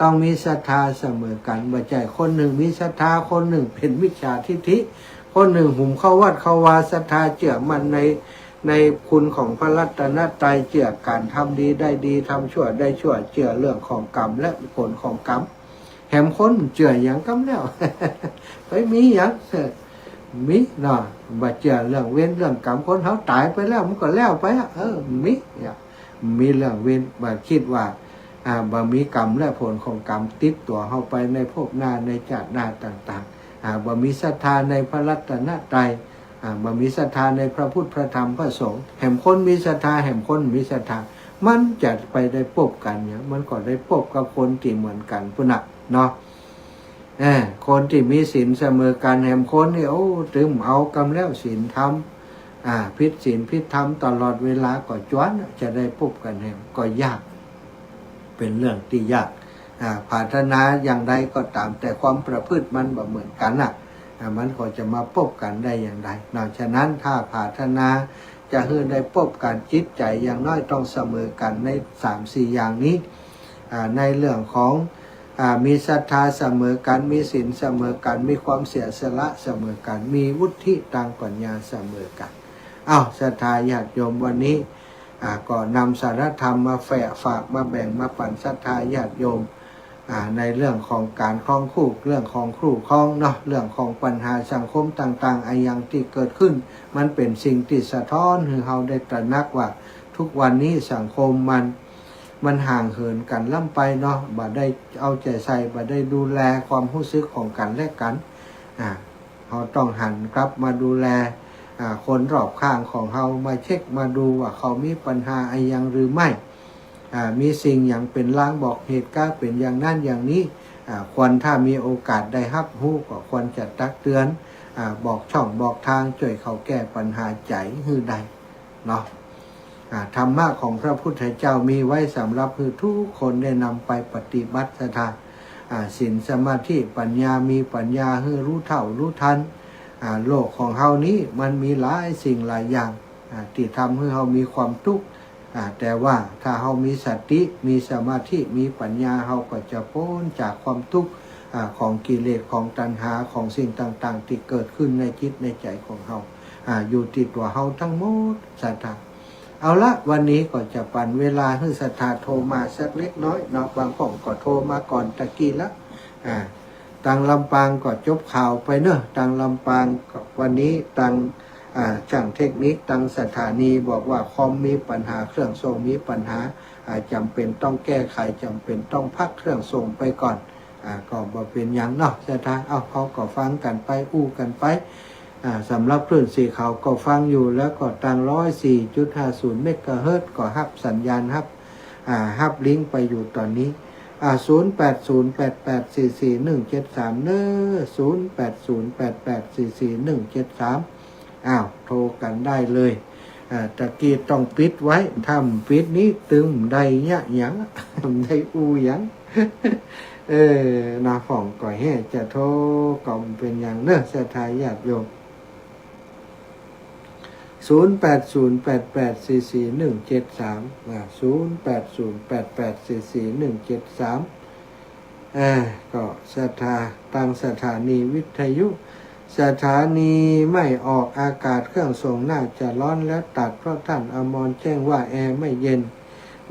ต้องมีศรัทธาเสมอกั๋น บ่ใจ้คนนึ่งมีศรัทธา คนนึ่งเป๋นมิจฉาทิฏฐิ คนนึ่งหุมเข้าวัดเข้าวา ศรัทธาเจื้อมั่นใน ในคุณของพระรัตนตรัย เจื้อก๋านทำดีได้ดี ทำชั่วได้ชั่ว เจื้อเรื่องของกรรมและผลของกรรม แหมคนเจื้อหยังกำแล้ว ไปมีหยัง มีเนาะ บ่เจื้อเรื่องเวรเรื่องกรรม คนเฮาต๋ายไปแล้วมันก็แล้วไปอะ เออ มีเนี่ย มีเรื่องเวร บ่กึ๊ดว่า อ่า บ่มีกรรมและผลของกรรมติดตั๋วเฮาไปในภพหน้าในจาติหน้าต่างๆ อ่า บ่มีศรัทธาในพระรัตนตรัย อ่า บ่มีศรัทธาในพระพุทธพระธรรมพระสงฆ์ แหมคนมีศรัทธา แหมคนมีศรัทธา มันจะไปได้ปบกั๋นหยัง มันก็ได้ปบกับคนตี้เหมือนกั๋นปู้นน่ะเนาะ เออ คนตี้มีศีลเสมอกั๋น แหมคนนี่ โอ้ ตึงเอากำแล้วศีลธรรม อ่า ผิดศีลผิดธรรมตลอดเวลาก็จวนจะได้ปบกั๋นแหมก็ยาก เป๋นเรื่องตี้ยาก อ่า ปรารถนาอย่างใดก็ต๋าม แต่ความประพฤติมันบ่เหมือนกั๋นน่ะ อ่า มันก็จะมาปบกั๋นได้อย่างใดเนาะ ฉะนั้นถ้าปรารถนาจะหื้อได้ปบกั๋น จิตใจ๋อย่างน้อยต้องเสมอกั๋นในสามสี่อย่างนี้ อ่า ในเรื่องของ อ่า มีศรัทธาเสมอกั๋น มีศีลเสมอกั๋น มีความเสียสละเสมอกั๋น มีวุฒิตางปัญญาเสมอกั๋น อ้าว ศรัทธาญาติโยม วันนี้ อ่า ก็นำสาระธรรมมาแฝกฝาก มาแบ่งมาปั๋นศรัทธาญาติโยม อ่า ในเรื่องของก๋านครองคู่ เรื่องของคู่ครองเนาะ เรื่องของปัญหาสังคมต่างๆ อะหยังตี้เกิดขึ้น มันเป๋นสิ่งตี้สะท้อนหื้อเฮาได้ตระหนักว่า ทุกวันนี้สังคมมัน มันห่างเหินกั๋นล้ำไปเนาะ บ่ได้เอาใจ๋ใส่ บ่ได้ดูแลความฮู้สึกของกั๋นและกั๋น อ่า เฮาต้องหันกลับมาดูแล อ่า คนรอบข้างของเฮา มาเช็คมาดูว่าเขามีปัญหาอะหยังหรือไม่ อ่า มีสิ่งหยังเป๋นลางบอกเหตุก๋ารเป๋นอย่างนั้นอย่างนี้ อ่า ควรถ้ามีโอกาสได้ฮับฮู้ก็ควรจะตักเตือน อ่า บอกช่องบอกตาง จ้วยเขาแก้ปัญหาใจ๋หื้อได้เนาะ อ่า ธรรมะของพระพุทธเจ้ามีไว้สำหรับหื้อทุกคนได้นำไปปฏิบัติ ศรัทธา อ่า ศีลสมาธิปัญญา มีปัญญาหื้อรู้เท่ารู้ทัน อ่า โลกของเฮานี้มันมีหลายสิ่งหลายอย่าง อ่า ตี้ทำหื้อเฮามีความตุ๊กข์ อ่า แต่ว่าถ้าเฮามีสติ มีสมาธิ มีปัญญา เฮาก็จะป๊นจากความตุ๊กข์ อ่า ของกิเลส ของตัณหา ของสิ่งต่างๆ ตี้เกิดขึ้นในจิตในใจ๋ของเฮา อ่า อยู่ตี้ตั๋วเฮาตังหมด ศรัทธา เอาละ วันนี้ก็จะปั๋นเวลาหื้อศรัทธาโทรมาสักเล็กน้อยเนาะ บางพ่องก็โทรมาก่อนตะกี้ละ อ่า ตางลำปางก็จบข่าวไปเนาะ ตางลำปางก็วันนี้ตาง อ่า ช่างเทคนิคตางสถานีบอกว่าคอมมีปัญหา เครื่องส่งมีปัญหา อ่า จ๋ำเป๋นต้องแก้ไข จ๋ำเป๋นต้องพักเครื่องส่งไปก่อน อ่า ก็บ่เป๋นหยังเนาะ ศรัทธา เอ้า เฮาก็ฟังกั๋นไป อู้กั๋นไป อ่า สำหรับคลื่นสีขาวก็ฟังอยู่ แล้วก็ตาง ร้อยสี่จุดห้าศูนย์ เมกะเฮิรตซ์ ก็ฮับสัญญาณ ฮับ อ่า ฮับลิงก์ไปอยู่ต๋อนนี้ อ่า ศูนย์แปดศูนย์แปดแปดสี่สี่หนึ่งเจ็ดสาม เนาะ ศูนย์แปดศูนย์แปดแปดสี่สี่หนึ่งเจ็ดสาม อ้าว โทรกั๋นได้เลย อ่า ตะกี้ต้องปิดไว้ ถ้าบ่ปิดนี้ตึงบ่ได้เยียะหยัง บ่ได้อู้หยัง เออ นาพ่องก็แฮ่จะโทรก็บ่เป๋นหยังเนาะ ศรัทธาญาติโยม ศูนย์แปดศูนย์แปดแปดสี่สี่หนึ่งเจ็ดสาม อ่า ศูนย์แปดศูนย์แปดแปดสี่สี่หนึ่งเจ็ดสาม อ่า ก็ศรัทธา ตางสถานีวิทยุ สถานีไม่ออกอากาศ เครื่องส่งน่าจะร้อนและตัด เพราะท่านอมรแจ้งว่าแอร์ไม่เย็น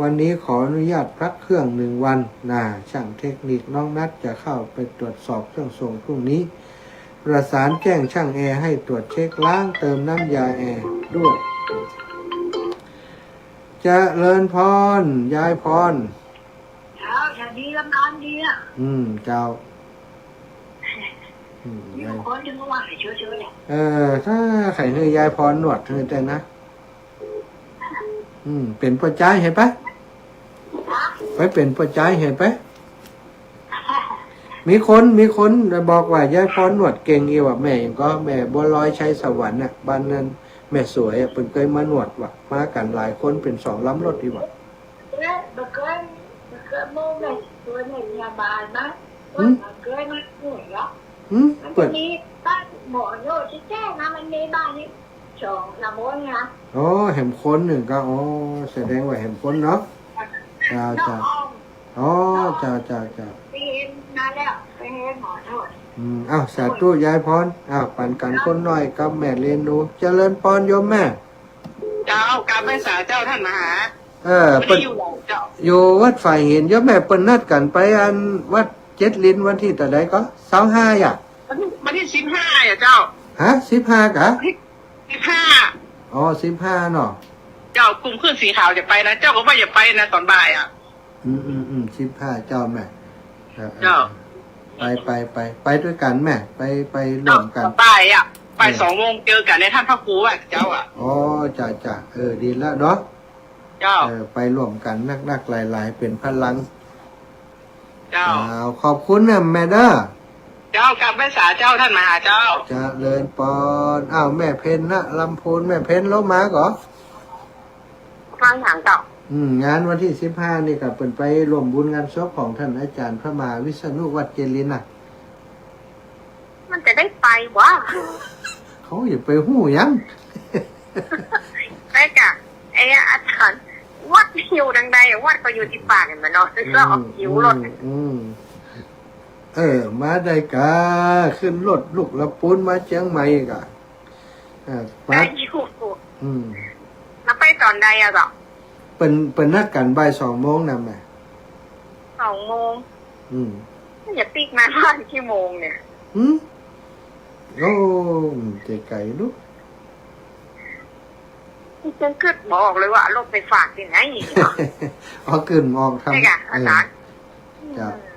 วันนี้ขออนุญาตพักเครื่องหนึ่งวันนะ ช่างเทคนิคน้องนัทจะเข้าไปตรวจสอบเครื่องทรงพรุ่งนี้ ประสานแจ้งช่างแอร์ให้ตรวจเช็คล้างเติมน้ำยาแอร์ด้วย เจริญพร ยายพร เจ้า อย่าดีลำคาญดีอะ อืม เจ้า อืม นี่ ยาย คนที่เมื่อวานเฉยๆเนี่ย เออ ถ้าใค่หื้อยายพรนวดหื้อแต๊นะ อืม เป๋นป้อจายหื้อไป ฮะ ไปเป๋นป้อจายหื้อไป มีคน มีคนบอกว่ายายพรนวดเก่งอีหว่า แม่หยังก็ แม่บัวลอย ชัยสวรรค์น่ะ บ้านนั้น แม่สวยอะ เปิ้นเกยมานวดว่ะ มากั๋นหลายคนเป๋นสองลำรถอีหว่า เอ๊ะ บ่เกย บ่เกย โม่แม่สวยเนี่ย เมียบานนะ หืม บ่เกยมานวดหรอก หืม มัน เปิ้น จะมีบ้านหมอโน่ที่แจ้งนะ มันมีบ้านนี่สองสามคนนะ อ๋อ แหมคนนึ่งก็ อ๋อ แสดงว่าแหมคนเนาะ เจ้า เจ้า น้องออม อ๋อ เจ้า เจ้า เจ้า ไปเห็นมาแล้ว ไปเห็นหมอโน่ อืม อ้าว สาธุ ยายพร อ้าว ปั๋นกั๋นคนน้อยกับแม่เลียนดู เจริญพรโยมแม่ เจ้า กราบไหว้สาเจ้าต้านมหา เออ บ่ได้ เปิ้น อยู่หรอกเจ้า อยู่วัดฝ่ายหิน โยมแม่ เปิ้นนัดกั๋นไปอันวัดเจ็ดลิ้นวันตี้เต้าใดก็ ซาวห้า อ่ะ วันตี้ วันตี้สิบห้าอ่ะเจ้า ฮะ สิบห้า กะ สิบห้า อ๋อ สิบห้า เนาะ เจ้า กลุ่มขึ้นสีขาวจะไปนะ เจ้าก็ว่าจะไปนะ ต๋อนบ่ายอ่ะ อืม อืม อืม สิบห้า เจ้าแม่ เออ เออ เจ้า ไป ไป ไป ไปตวยกั๋นแม่ ไป ไปร่วมกั๋น เจ้า บ่ายอ่ะ บ่าย เออ สองโมงเจอกั๋นในถ้ำพระครูอ่ะเจ้าอ่ะ อ๋อ จ้ะ จ้ะ เออ ดีละเนาะ เจ้า เออ ไปร่วมกั๋นนักๆ หลายๆ เป๋นพลัง เจ้า อ้าว ขอบคุณนะแม่เด้อ เจ้า กราบไหว้สาเจ้าต้านมหาเจ้า เจริญพร อ้าว แม่เพ็ญนะ ลำพูน แม่เพ็ญลาวมาก่อ ฟังถามเจ้า อืม งานวันตี้สิบห้า นี่ก็เปิ้นไปร่วมบุญงานศพของต้านอาจ๋ารย์พระมหาวิษณุวัดเจริญน่ะ มันจะได้ไปบ่ เขาจะไปฮู้หยัง ไปกะ ไอ้อาจ๋ารย์ วัดอยู่ตางใด วัดก็อยู่ตี้ปากหั้นแหมเนาะ ก็ออก อืม หิวรถ อืม อืม เออ มาได้กะ ขึ้นรถลูกลำพูนมาเจียงใหม่กะ เออ มา ได้อยู่ อืม แล้วไปต๋อนใดอะเจ้า เปิ้น เปิ้นนัดกั๋นบ่ายสองโมงนะแม่ สองโมง อืม มันจะปิ๊กมาบ้านกี่โมงเนี่ย หืม โอ้ มันไก๋ๆ ลูก นี่กึ๊ดบ่ออกเลยว่ารถไปฝากตี้ไหน อ๋อ กึ๊ดบ่ออกทำ นี่ไง เออ อาจ๋ารย์ เจ้า อืม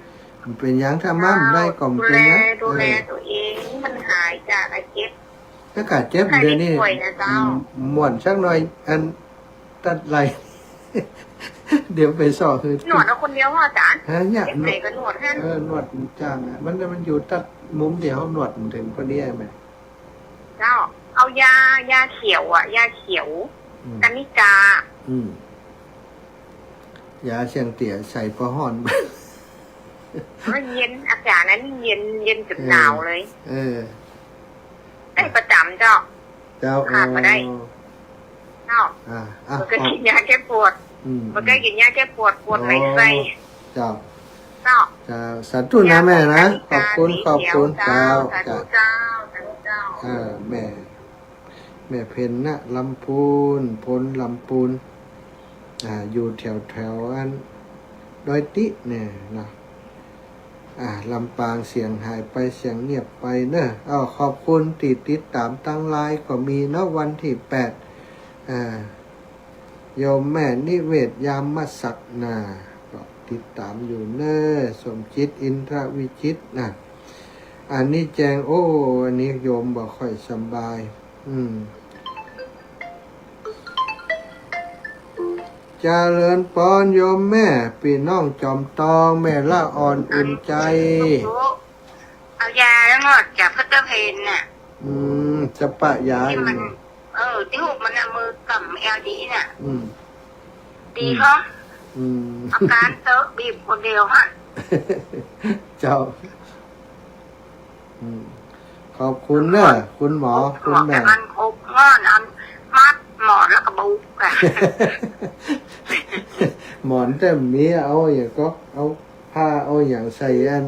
มันเป๋นหยัง ถ้ามาบ่ได้ก็บ่เป๋นหยัง ดูแล ดูแล เออ ตั๋วเอง มันหายจากไอ้เจ็บ ถ้ากะเจ็บ ไข้ เดี๋ยวนี้ ป่วยนะเจ้า อืม ม่วนสักหน่อย อัน ตัดไหล่ เดี๋ยวไปส่อหื้อ นวดเอาคนเดียวเหรออาจ๋ารย์ ฮะ เนี่ย เจ็บไหนก็นวดฮะ เออ นวดมันจ้างอะ มัน มันอยู่ตัดมุมตี้เฮานวดมันเถิงพอดีแหม เจ้า เอายา ยาเขียวอะ ยาเขียว อืม กานิกา อืม ยาเสี้ยงเตี้ยใส่ผ้าฮ้อน มันเย็น อาจ๋ารย์ อันนี้เย็น เย็นจ๋นหนาวเลย เออ เออ ได้ประจ๋ำเจ้า เจ้า ขาดบ่ได้ อ๋อ เจ้า อ่า อ่ะ บ่เกยกิ๋นยาแก้ปวด อืม บ่เกยกิ๋นยาแก้ปวด ปวดไหล่ไส้ อ๋อ เจ้า เจ้า เจ้า สาธุนะแม่นะ ขอบคุณ ขอบคุณ เจ้า สาธุเจ้า สาธุเจ้า เออ แม่ แม่เพ็ญนะ ลำพูน พ้นลำพูน อ่า อยู่แถวๆ อัน ดอยติเนี่ยนะ อ่า ลำปางเสียงหายไป เสียงเงียบไปเนอะ อ้าว ขอบคุณตี้ติดต๋ามตางไลน์ก็มีเนาะ วันตี้แปด อ่า โยมแม่นิเวศ ยามศักดิ์นา ก็ติดต๋ามอยู่เนอะ สมจิต อินทรวิจิตรนะ อันนี้แจ้ง โอ้ อันนี้โยมบ่ค่อยสบาย อืม เจริญพรโยมแม่ ปี้น้องจอมตอง แม่ละอ่อนอุ่นใจ๋ เอายาแล้วเนาะ จากเพิ่นเตอร์เพนน่ะ อืม จะปะยา ตี้มัน อีก เออ ตี้หูกมันน่ะ มือกำแอลดีน่ะ อืม ดี อืม เนาะ อืม อาก๋ารเต๊อะ บีบคนเดียวฮะ เจ้า อืม ขอบคุณเนอะ คุณหมอ คุณแม่ มันอบง่อน อันมัดหมอนแล้วก็บุกอะ หมอนแต่มี เอาหยังก็ เอาผ้า เอาหยังใส่อัน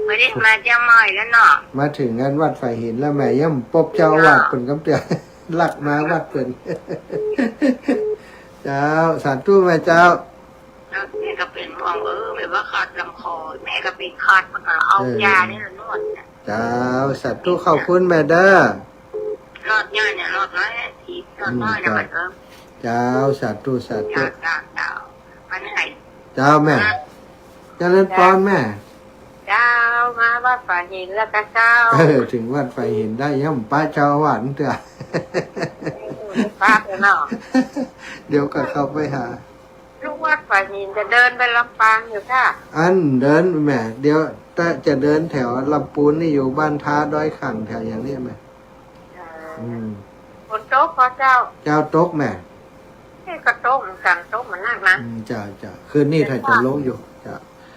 บ่ได้มาเจียงใหม่แล้วเนาะ มาเถิงอันวัดฝ่ายหินแล้วแม่ ยังปบเจ้าอาวาสเปิ้นกำเตื้อ ลักมาวัดเปิ้น เจ้า สาธุแม่เจ้า ของ เออ แม่ว่าขัดลำคอ แม่ก็เป๋นขัด มันก็เอา เออ ยานี่ละนวดน่ะ เจ้า สาธุ ขอบคุณแม่เด้อ รอดยาเนี่ย รอดน้อย ทีรอดน้อยนะ อืม มันก็ เจ้า สาธุ สาธุ เจ้า เจ้า เจ้า มันให้ เจ้าแม่ ครับ เจริญพรแม่ เจ้า มาวัดฝายหินแล้วก็เจ้า เออ เถิงวัดฝายหินได้ ยังบ่ปะเจ้าอาวาสเตื้อ เออ บ่ปะแล้วเนาะ เดี๋ยวก็เข้าไปหา ลูกวัดฝายหินจะเดินไปลำปางอยู่ค่ะ อันเดินแม่ เดี๋ยวจะ จะเดินแถวลำปูนนี่อยู่ บ้านท้าดอยขั่ง แถวอย่างนี้แม่ เออ อืม ฝนตกก่อเจ้า เจ้า ตกแม่ นี่ก็ตกเหมือนกั๋น ตกเหมือนนักนะ อืม เจ้า เจ้า คืนนี้ถ้าจะลงอยู่ เจ้า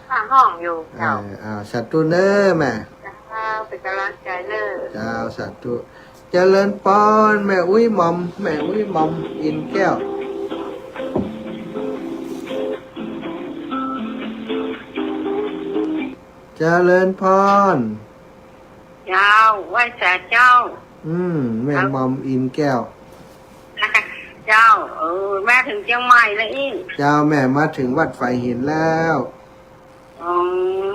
ฟ้าห้องอยู่ เจ้า เออ อ่า สาธุเน้อแม่ เจ้า เป๋นก๋ำลังใจ๋เน้อ เจ้า สาธุ เจริญพร แม่อุ๊ยหม่อม แม่อุ๊ยหม่อม อินแก้ว เจริญพร เจ้า ไหว้สาเจ้า อืม แม่หม่อม อินแก้ว เจ้า เออ แม่เถิงเจียงใหม่แล้วอี้ เจ้า แม่มาเถิงวัดฝายหินแล้ว อ๋อ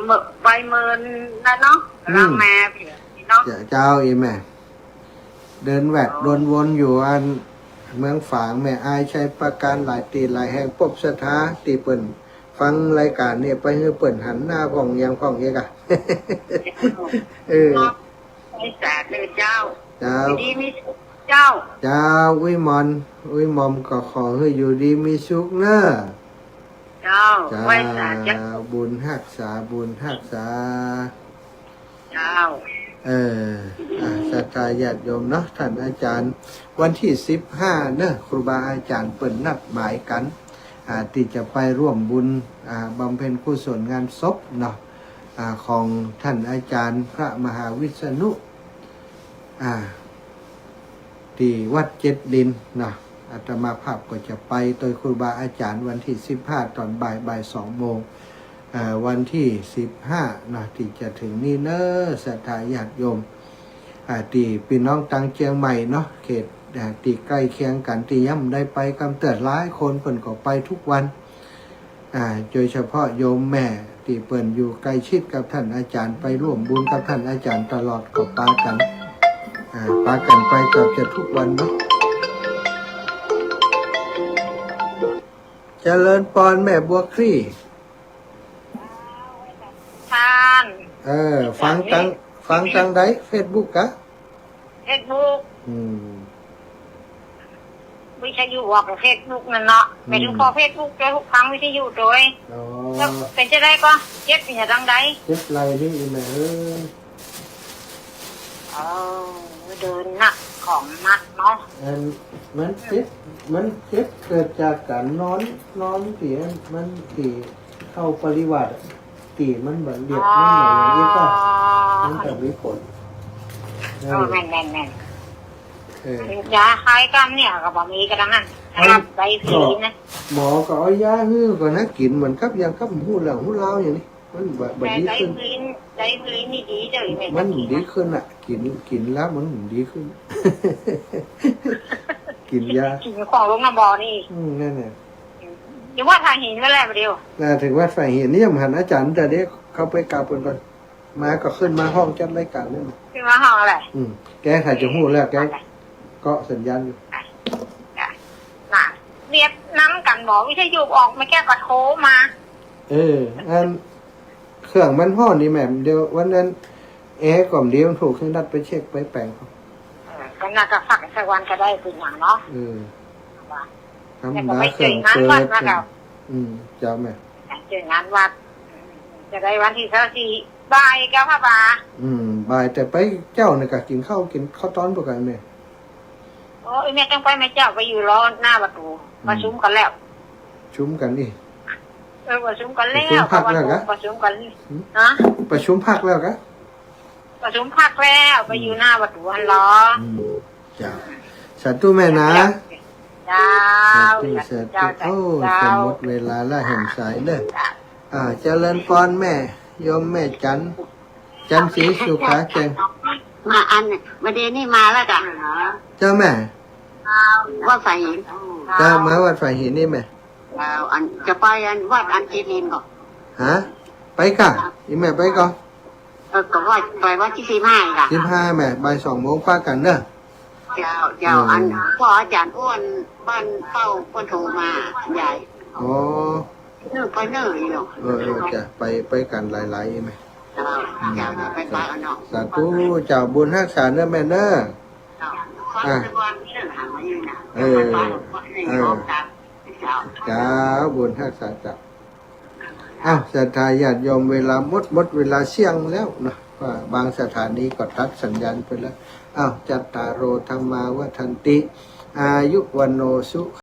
เมื่อ ไปเมินแล้วเนาะ อืม ล้างแม่เผียเนาะ เจ้า เจ้า อีแม่ เดินแวด อ๋อ เดินวนอยู่อันเมืองฝาง แม่อาย ชัยปราการ หลายตี้หลายแห่ง ปบศรัทธาตี้เปิ้นฟังรายก๋านนี่ ไปหื้อเปิ้นหันหน้าพ่องหยังพ่องเอกอะ เออ ไหว้สาเน้อเจ้า เจ้า อยู่ดีมีสุขเจ้า เจ้า อุ๊ยหม่อม อุ๊ยหม่อมก็ขอหื้ออยู่ดีมีสุขเน้อ เจ้า เจ้า ไหว้สาเจ้า บุญฮักษา บุญฮักษา เจ้า เออ อ่ะ ศรัทธาญาติโยมเนาะ ท่านอาจารย์ วันตี้สิบห้าเนอะ ครูบาอาจ๋ารย์เปิ้นนัดหมายกั๋น อ่า ตี้จะไปร่วมบุญ อ่า บำเพ็ญกุศลงานศพเนาะ อ่า ของท่านอาจารย์พระมหาวิษณุ อ่า ตี้วัดเจ็ดดินเนาะ อาตมาภาพก็จะไปโตยครูบาอาจ๋ารย์วันตี้สิบห้าต๋อนบ่าย บ่ายสองโมง อ่า วันตี้สิบห้าเนาะ ตี้จะเถิงนี้เน้อ ศรัทธาญาติโยม อ่า ตี้ปี้น้องตางเจียงใหม่เนาะ เขต อ่า ตี้ใก้เคียงกั๋น ตี้ยังบ่ได้ไปกำเตื้อ หลายคนเปิ้นก็ไปกู้วัน อ่า โดยเฉพาะโยมแม่ตี้เปิ้นอยู่ใก้ชิดกับท่านอาจ๋ารย์ ไปร่วมบุญกับท่านอาจ๋ารย์ตลอด ก็ปากั๋น อ่า ปากั๋นไปเกือบจะกู้วันเนาะ เจริญพรแม่บัวคลี่ ท่าน เออ ฟังตาง ฟังตางใด เฟซบุ๊กกะ เฟซบุ๊ก อืม วิทยุออกเฟซบุ๊กนั่นเนาะ อืม หมายถึงพอเฟซบุ๊กโตย ฟังวิทยุโตย อ๋อ แล้วเป๋นจะใดก็ เจ็บอยู่ตางใด เจ็บไหล่นี่อีแม่เอ้ย เออ เดินหนักของหนักเนาะ อัน มันเจ็บ มันเจ็บเกิดจากก๋านนอน นอนตี้ มันตี้เข้าปริวาสอะ ตี้มันบ่เรียบ อ๋อ มันบ่อย่างนี้ก็ มันก็มีผล เออ แม่นๆๆ เออ ยาคลายกล้ามเนื้อก็บ่มีกะดังนั้น อัน ใบสีนะ หมอก็เอายาหื้อก่อนนะ กิ๋นเหมือนกับอย่างกับฮู้เรื่องฮู้ราวอย่างนี้ มันบ่ บ่ดีขึ้น แต่ใบสี ใบสีนี่ดีเจ้า อีแม่ มันดีขึ้นอะ กิ๋น กิ๋นแล้วมันดีขึ้น กิ๋นยา กิ๋นของลงน้ำบ่อนี่ อืม นั่นแหละ อยู่วัดฝายหินนั่นแหละ บ่าเดี่ยว น่า เถิงวัดฝายหินนี่ ยังบ่หันอาจ๋ารย์ แต่เดี๋ยวเข้าไปกราบเปิ้นก่อน มาก็ขึ้นมาห้องจัดรายก๋านนั่นน่ะ ขึ้นมาห้องอะไร อืม แกถ้าจะฮู้แล้ว แก อะไร เกาะสัญญาณอยู่ จ้ะ น่ะ เรียบนำกั๋นบ่ วิทยุออกมาแกก็โทรมา เออ อัน เครื่องมันฮ้อนนี่แม่ เดี๋ยววันนั้น แอร์ก็บ่ดี มันถูกเครื่องดัดไปเช็คไปแป๋ง เออ ก็น่าจะพักสักวันก็ได้ เป๋นหยังเนาะ เออ ว่า ธรรมดา แล้วก็ไปเจิ๋งงานวัด เครื่องเปิด มาเก่า อืม เจ้าแม่ เจิ๋งงานวัด จะได้วันตี้ซาวสี่ บ่ายเก้าค่ะบ่า อืม บ่าย แต่ไปเจ๊านี่กะกิ๋นข้าว กิ๋นข้าวตอนปกติแม่ โอ้ย แม่ต้องไป แม่เจ้าไปอยู่รอหน้าประตู๋ อืม ประชุมกั๋นแล้ว ประชุมกั๋นนี่ เออ ประชุมกั๋นแล้ว ประชุมพรรคแล้วกะ ประชุมกั๋น หืม ฮะ ประชุมพรรคแล้วกะ ประชุมพรรคแล้ว ไปอยู่หน้าประตู๋หั้นลอ อืม จ้ะ สาธุแม่นะ เจ้า สาธุ สาธุ เจ้า โอ้ เจ้า จะหมดเวลาละ แหมสายเน้อ จ้ะ อ่า เจริญพรแม่ โยมแม่จันทร์ จันทร์ศรีสุขาแจ่ง มาอัน มาเดนี่มาแล้วจ้ะ เจ้าแม่ วัดฝายหิน เจ้า มาวัดฝายหินนี่แม่ เจ้า อัน จะไปอันวัดอันเจดีย์ก่อน ฮะ ไปก่ะ อีแม่ไปก่อ เออ ก็ว่าไปวันตี้สิบห้าก่ะ สิบห้าแม่ บ่ายสองโมงปะกั๋นเน่อ เจ้า เจ้า เออ อัน พ่ออาจ๋ารย์อ้วน บ้านเป้า เปิ้นโทรมา ยาย อ๋อ เออ ไปเน่อ เออ เออ จ้ะ ไป ไปกั๋นหลายๆ แม่ เจ้า อืม เจ้า ไปปะกั๋นเนาะ สาธุเจ้า บุญฮักษาเน่อแม่เน่อ เจ้า อ่ะ เออ เออ เจ้า บุญฮักษาเจ้า อ้าว ศรัทธาญาติโยม เวลาหมด หมดเวลาเสี้ยงแล้วเนาะ ว่าบางสถานีก็ตัดสัญญาณไปแล้ว อ้าว จัตตาโร ธัมมา วัฑฒันติ อายุ วัณโณ สุ